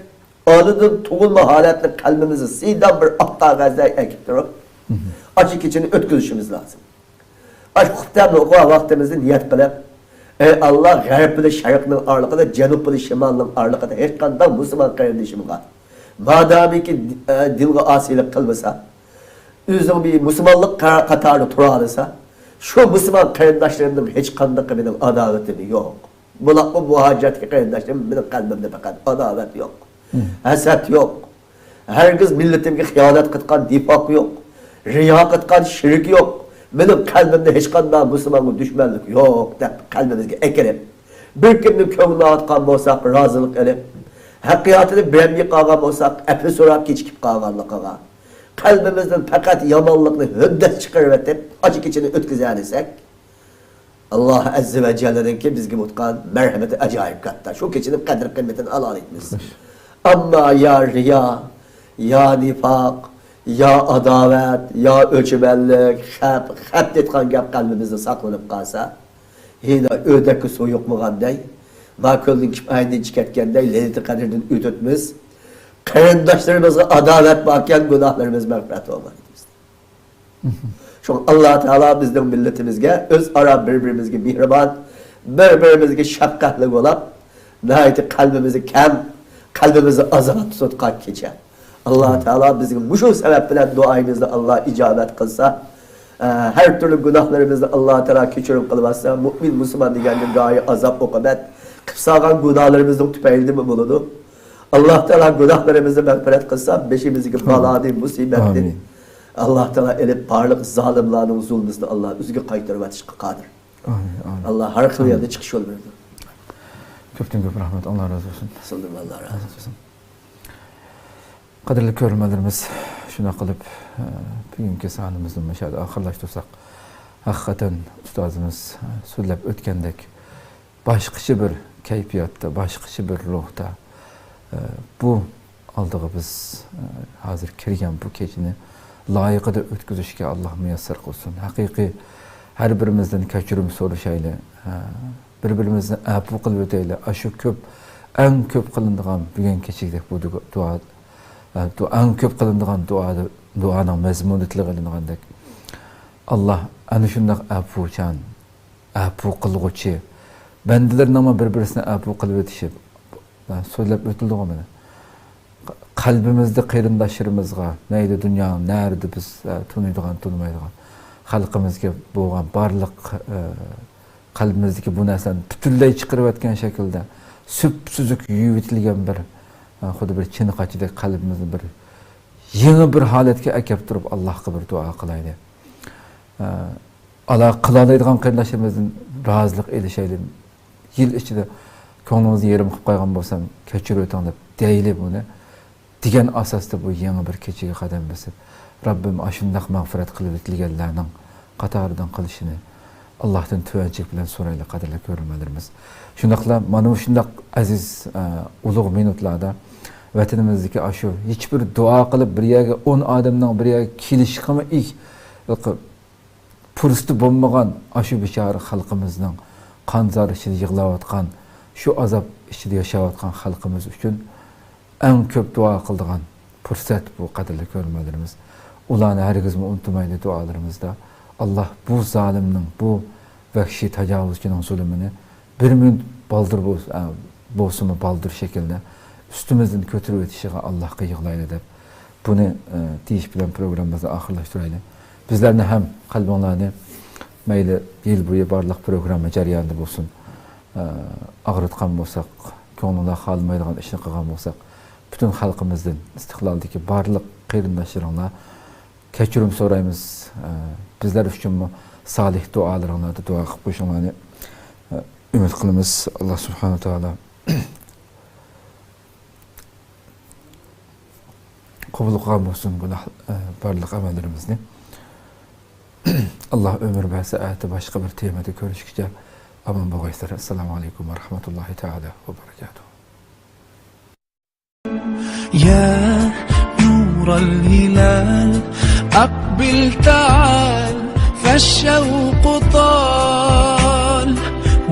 ئانىدىن تۇغۇلما ھالەتنى قەلبىمىزگە سىيدام بىر ئاق قەغەزدەك ئەكىپ تۇرۇپ، ئاشۇ كېچىنى ئۆتكۈزۈشىمىز لازىم. ئاشۇ خۇپتەمنى ئوقۇغان ۋاقتىمىزدا نىيەت قىلىپ، ئەي ئاللا، غەرب بىلەن شەرقنىڭ ئارىلىقىدا، جەنۇب بىلەن شىمالنىڭ ئارىلىقىدا ھېچقانداق مۇسۇلمان قېرىندىشىمغا، مادامىكى، ئە، دىنغا ئاسىيلىق قىلمىسا، ئۆزىنىڭ بىر مۇسۇلمانلىق قا-، قاتارىدا تۇرالىسا، شۇ مۇسۇلمان قېرىنداشلىرىمنىڭ ھېچقاندىقى مېنىڭ ئاداۋىتىم يوق. بۇلاپمۇ مۇھاجىرەتتىكى قېرىنداشلىرىم مېنىڭ قەلبىمدە پەقەت ئاداۋەت يوق. ھەسەت يوق. ھەرگىز مىللىتىمگە خىيانەت قىلىدىغان نىپاق يوق. رىيا قىلىدىغان شىرك يوق. مېنىڭ قەلبىمدە ھېچقانداق مۇسۇلمانغا دۈشمەنلىك يوق دەپ قەلبىمىزگە ئەكىرىپ، بىر كىمنىڭ كۆڭلىنى ئاغرىتقان بولساق، رازىلىق ئېلىپ، ھەققىياتىدا بىرەمگە قالغان بولساق، ئەپۇ سوراپ كېچىكىپ قالغانلىقىغا، قەلبىمىزدىن پەقەت يامانلىقنى ھۆددەس چىقىرىۋېتىپ، ئاشۇ كېچىنى ئۆتكۈزەلىسەك، ئاللا ئەززە ۋە جەللىنىڭكى بىزگە بولغان مەرھەمىتى ئاجايىپ كاتتا. شۇ كېچىنىڭ قەدىر-قىممىتىنى ئالالايمىز. ئەمما يا رىيا، يا نىپاق، يا ئاداۋەت، يا ئۆچمەنلىك، خەپ، خەپ دەيدىغان گەپ قەلبىمىزدە ساقلىنىپ قالسا، ھېلى ئۆردەككە سۇ يۇقمىغاندەك، ما كۆلنىڭ كىپايىدىن چىقىۋەتكەندەك لەيلىتۇل قەدىردىن ئۆتۈتمىز. قېرىنداشلىرىمىزغا ئاداۋەت باركەن، گۇناھلىرىمىز مەغپىرەت بولمايدۇ بىزدىن. شۇڭا ئاللا تائالا بىزنىڭ مىللىتىمىزگە، ئۆزئارا بىر-بىرىمىزگە مېھرىبان، بىر-بىرىمىزگە شەپقەتلىك بولاپ، ناھايىتى قەلبىمىزى كەڭ، قەلبىمىزنى ئازاد تۇتقان كېچە. ئاللا تائالا بىزگە مۇشۇ سەۋەب بىلەن دۇئايىمىزنى ئاللا ئىجابەت قىلسا، ئە، ھەر تۈرلۈك گۇناھلىرىمىزنى ئاللا تائالا كېچۈرۈم قىلىۋەتسە، مۇئمىن مۇسۇلمان دېگەننىڭ گاھى ئازاب ئوقۇبەت قىلىپ سالغان گۇناھلىرىمىزنىڭ تۈپەيلىدىنمۇ بولىدۇ. ئاللا تائالا گۇناھلىرىمىزنى مەغپىرەت قىلسا، بېشىمىزدىكى بالادىن، مۇسىبەتتىن ئامىن. ئاللا تائالا ئېلىپ بارلىق زالىملارنىڭ زۇلمىسىنى ئاللا ئۆزىگە قايتۇرۇۋېتىشقا قادىر. ئامىن، ئامىن. ئاللا ھەر خىل ئامىن. يەردە چىقىش يول بېرىدۇ. كۆپتىن كۆپ رەھمەت، ئاللا رازى بولسۇن. سىزدىن ئاللا رازى بولسۇن. قەدىرلىك كۆرۈرمەنلىرىمىز، شۇنداق قىلىپ، ئە، بۈگۈنكى سانىمىزنى مۇشۇ يەردە ئاخىرلاشتۇرساق، ھەقىقەتەن ئۇستازىمىز، ئە، سۆزلەپ ئۆتكەندەك، باشقىچە بىر كەيپىياتتا، باشقىچە بىر روھتا، ئە، بۇ ئالدىغا بىز، ئە، ھازىر كىرگەن بۇ كېچىنى لايىقىدا ئۆتكۈزۈشكە ئاللا مۇيەسسەر قىلسۇن. ھەقىقىي ھەر بىرىمىزدىن كەچۈرۈم سورىشايلى. ئە، بىر-بىرىمىزنى ئەپۇ قىلىۋېتەيلى. ئاشۇ كۆپ، ئەڭ كۆپ قىلىنىدىغان بۈگۈن كېچىدەك بۇ دۇ-، دۇئا، ئە، دۇ-، ئەڭ كۆپ قىلىنىدىغان دۇئا، دۇئانىڭ مەزمۇنى تىلغا ئېلىنغاندەك، ئاللا ئەنە شۇنداق ئەپۇچان، ئەپۇ قىلغۇچى، بەندىلىرىنىڭمۇ بىر-بىرسىنى ئەپۇ قىلىۋېتىشى، سۆزلەپ ئۆتۈلدىغۇ مانا. قەلبىمىزدە قېرىنداشلىرىمىزغا، مەيلى دۇنيانىڭ نەرىدە بىز، ئە، تونۇيدىغان، تونۇمايدىغان خەلقىمىزگە بولغان بارلىق، ئە، قەلبىمىزدىكى بۇ نەرسىلەرنى پۈتۈنلەي چىقىرىۋەتكەن شەكىلدە سۈپسۈزۈك يۇيۇۋېتىلگەن بىر، ئە، خۇددى بىر چىنە قاچىدەك قەلبىمىزنى بىر يېڭى بىر ھالەتكە ئەكەپ تۇرۇپ، ئاللاھقا بىر دۇئا قىلايلى. ئە، ئالا قىلالايدىغان قېرىنداشلىرىمىزدىن رازىلىق ئېلىشايلى. يىل ئىچىدە كۆڭلىڭىزنى يېرىم قىلىپ قويغان بولسام، كەچۈرۈۋېتىڭ دەپ دەيلى بۇنى. دېگەن ئاساستا بۇ يېڭى بىر كېچىگە قەدەم بېسىپ، رەببىم ئاشۇنداق مەغپىرەت قىلىۋېتىلگەنلەرنىڭ قاتارىدىن قىلىشىنى ئاللاھتىن تۆۋەنچىلىك بىلەن سورايلى، قەدىرلىك كۆرۈرمەنلىرىمىز. شۇنداقلا مانا مۇشۇنداق ئەزىز، ئە، ئۇلۇغ مىنۇتلاردا ۋەتىنىمىزدىكى ئاشۇ ھېچبىر دۇئا قىلىپ بىر يەرگە ئون ئادەمنىڭ بىر يەرگە كېلىشىغىمۇ ئىھ-، پۇرسىتى بولمىغان ئاشۇ بىچارە خەلقىمىزنىڭ قان زار ئىچىدە يىغلاۋاتقان، شۇ ئازاب ئىچىدە ياشاۋاتقان خەلقىمىز ئۈچۈن ئەڭ كۆپ دۇئا قىلىدىغان پۇرسەت بۇ، قەدىرلىك كۆرۈرمەنلىرىمىز. ئۇلارنى ھەرگىزمۇ ئۇنتۇمايلى دۇئالىرىمىزدا. ئاللا بۇ زالىمنىڭ، بۇ ۋەھشىي تاجاۋۇزچىنىڭ زۇلۇمىنى بىر مىنۇت بالدۇر بولس-، ئە، بولسىمۇ بالدۇر شەكىلدە ئۈستىمىزدىن كۆتۈرۈۋېتىشىغا ئاللاھقا يىغلايلى دەپ، بۇنى، ئە، دېيىش بىلەن پروگراممىمىزنى ئاخىرلاشتۇرايلى. بىزلەرنى ھەم قەلبىڭلارنى مەيلى يىل بويى بارلىق پروگرامما جەريانىدا بولسۇن، ئە، ئاغرىتقان بولساق، كۆڭلۈڭلار خالىمايدىغان ئىشنى قىلغان بولساق، پۈتۈن خەلقىمىزدىن، ئىستىقلالدىكى بارلىق قېرىنداشلىرىڭلار كەچۈرۈم سورايمىز. ئە، بىزلەر ئۈچۈنمۇ سالىھ دۇئالىرىڭلاردا دۇئا قىلىپ قويۇشۇڭلارنى، ئە، ئۈمىد قىلىمىز. ئاللا سۇبھانەھۇ ۋە تائالا قوبۇل قىلغان بولسۇن گۇناھ، ئە، بارلىق ئەمەللىرىمىزنى. ئاللا ئۆمۈر بەرسە، ئەتە باشقا بىر تېمىدا كۆرۈشكىچە ئامان بولغايسىلەر. ئەسسالامۇ ئەلەيكۇم ۋە رەھمەتۇللاھى تائالا ۋە بەرىكاتۇھ. يا نور الهلال، أقبل تعال، فالشوق طال،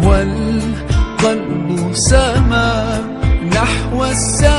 والقلب سما نحو السماء.